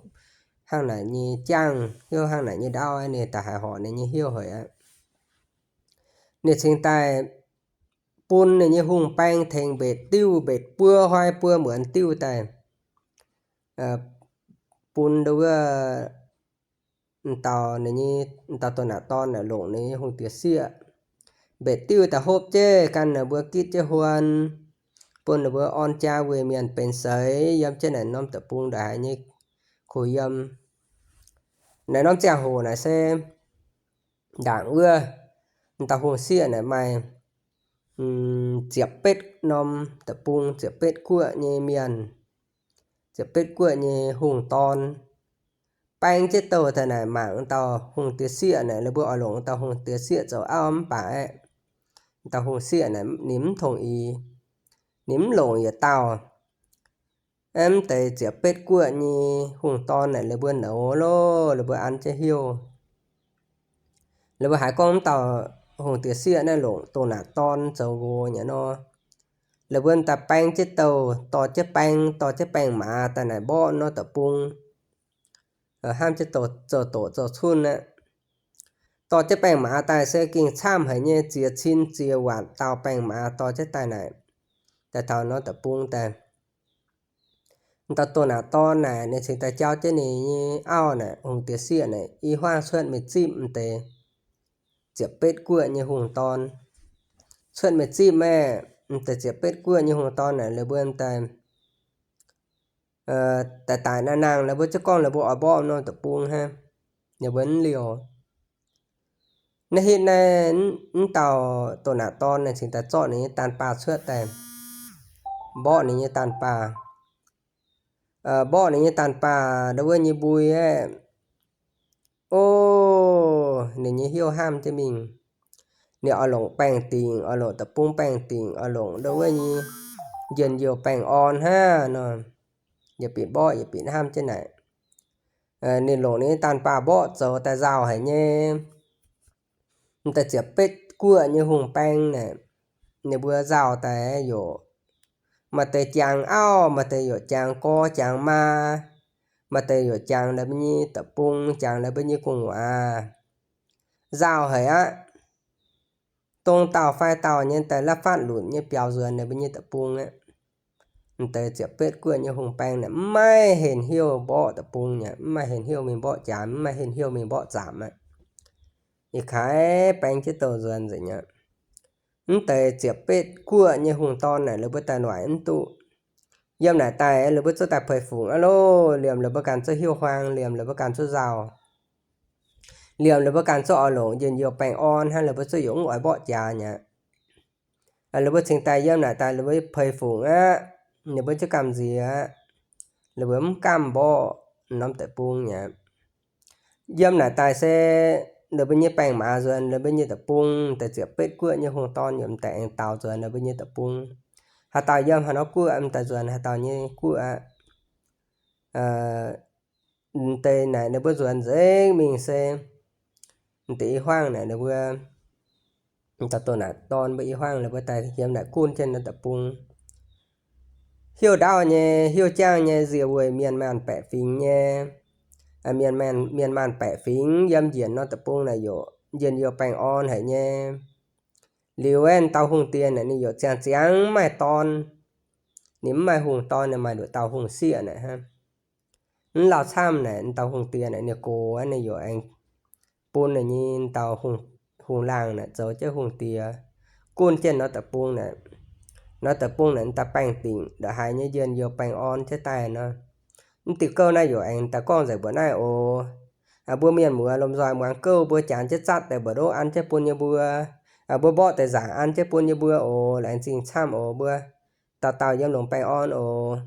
hnangv naaic nyei jangv, hnyouv hnangv naaic nyei ndaauv, ninh daaih haiz horc ninh nyei hnyouv haic aqv. Ninh cingx daaih bun ninh nyei hungh baeng tengx mbetc diuv mbetc buo hnoi buo muonz diuv daaih bun ndau wuov dauh, dauh doh naanc dorn naaic longc ninh nyei hungh diex sieqv. Mbetc diuv daaih hopv jienv gan ninh mbuo gitv jienv huon, bun ninh mbuo orn jaa weic mienh benx seix yiem jienv naaic norm deic-bung ndongc haaix nyei kuh yiem. Naaiv norm ziangh hoc naaic se ndaangc wuov dauh hungh sieqv naaic maaih ziepc betv norm deic-bung, ziepc betv guoqv nyei mienh, ziepc betv guoqv nyei hungh dorn. Baeng jienv douh daaih naaic mangc dauh hungh diex sieqv naaic, ninh mbuo oix longc dauh hungh diex sieqv zoux auv mv baac aeqv, dauh hungh sieqv naaic ninh mv tongx ix, ninh mv longc yietc dauh. Mv deix ziepc betv guoqv nyei hungh dorn naaic ninh mbuo nouz loh, ninh mbuo an jienv hnyouv. Ninh mbuo haiz gorngv mv dauh hungh diex sieqv naaiv longc doh naanc dorn zoux nqox nyei nor, ninh mbuo daaih baeng jienv douh, dorh jienv baeng, dorh jienv baeng maaz daaih naaic mborqv norm deic-bung, hnamv jienv zoux doqc zoux cunh aqv. Dorh jienv baeng maaz daaih se gengh camv haic nyei, ziex cin ziex waanc dauh baeng maaz dorh jienv daaih naaic, daaih taux norm deic-bung daaih. Dauh doh naanc dorn naaic ninh cingx daaih jauv jienv ninh nyei auv naaic, hungh diex sieqv naaic, i hmuangv cuotv mingh zipv m'deix ziepc betv guoqv nyei hungh dorn. Cuotv mingh zipv aeqv, m'deix ziepc betv guoqv nyei hungh dorn naaic, ninh mbuo daaih daic daic nangh nangh, ninh mbuo ziouc gorngv ninh mbuo oix mborqv norm deic-bung hnangv, ninh mbuo mv liouh. Naaiv hitv naaiv, mv dauh doh naanc dorn naaic cingx daaih zorqv ninh nyei daanh baah cuotv daaih, mborqv ninh nyei daanh baah. Mborqv ninh nyei daanh baah ndau wuov nyei mbui aeqv, o, ninh nyei hnyouv hnamv jienv mingh. Ninh oix longc baengh dingc, oix longc deic-bung baengh dingc, oix longc ndau wuov nyei njien-youh baengh orn hnangv nor, yietc bieqc mborqv yietc bieqc hnamv jienv naaic. Ninh longc ninh nyei daanh baah mborqv zoux daaih nzauh haic nyei. M'deix ziepc betv guoqv nyei hungh baeng naaic, ninh mbuo nzauh daaih yaac maaih deix jangx auv, maaih deix yaac jangx gorx jangx maa, maaih deix yaac jangx ninh mbuo nyei deic-bung, jangx ninh mbuo nyei gu'nguaaz. Nzauh haic aqv. Dongh dauh fai dauh nyei daaih la'fatv lunc nyei biaux nzuonx ninh mbuo nyei deic-bung aqv. M'deix ziepc betv guoqv nyei hungh baeng naaic mv maaih henh hnyouv mborqv deic-bung nyei, mv maaih henh hnyouv mingh mborqv jaax, mv maaih henh hnyouv mingh mborqv zaamc aqv. Ih kaaix baeng jienv douh nzuonx nzengc nyei. Mv deix ziepc betv guoqv nyei hungh dorn naaic, ninh mbuo daaih noic mv duqv. Yiem naaic daaih ninh mbuo zuqc daaih peix fungc aqv loh. Liemh ninh mbuo ganh zuqc hiuv huaang, liemh ninh mbuo ganh zuqc nzauh, liemh ninh mbuo ganh zuqc oix longc njien-youh baengh orn hnangv, ninh mbuo zuqc yaac mv oix mborqv jaax nyei. Ninh mbuo cingx daaih yiem naaic daaih ninh mbuo peix fungc aqv. Ninh mbuo zuqc gamh nziex aqv. Ninh mbuo mv gamh mborqv norm deic-bung nyei. Yiem naaic daaih se ninh mbuo nyei baengh maaz nzuonx ninh mbuo nyei deic-bung, deix ziepc betv guoqv nyei hungh dorn yaac m'daaih aengx daaux nzuonx ninh mbuo nyei deic-bung. Haaix dauh yiem haaix norm guoqv m'daaih nzuonx haaix dauh nyei guoqv aqv. M'deix naaic ninh mbuo nzuonx nzengc mingh se m'deix i hmuangv naaic ninh mbuo, m'daaih doh naaic dorn mbuo i hmuangv ninh mbuo daaih yiem naaic gunv jienv naaiv deic-bung. hiuv ndaauv nyei, hiuv jangv nyei, nzie weic mienh maanh baeqc fingx nyei. Mienh maanh, mienh maanh baeqc fingx yiem njiec norm deic-bung naaic yaac njien-youh baengh orn haic nyei. Liuz aeqv, dauh hungh diex naaic ninh yaac ziangh ziangx mv maaih dorn. Ninh mv maaih hungh dorn, ninh maaih nduqc dauh hungh sieqv naaic hnangv. Mv lauh camv naaic, dauh hungh diex naaic ninh gox, ninh yaac aengx bun ninh nyei dauh hungh, hungh laangh naaic zoux jienv hungh diex, gunv jienv norm deic-bung naaic. Norm deic-bung naaic daaih baengh dingc ndongc haaix nyei njien-youh baengh orn jienv daaih nor. Mv diuh gouv naaiv yaac aengx daaih gorngv nzengc mbuox naaiv oc. Mbuo mienh muoz lomh nzoih muangx gouv, mbuo jangx jienv zatv deix mbuox ndoqv an jienv bun yie mbuo. Mbuo mborqv deix nzaangc an jienv bun yie mbuo oc. Laengz zingh camv oc. Mbuo dauh dauh yiem longx baengh orn oc.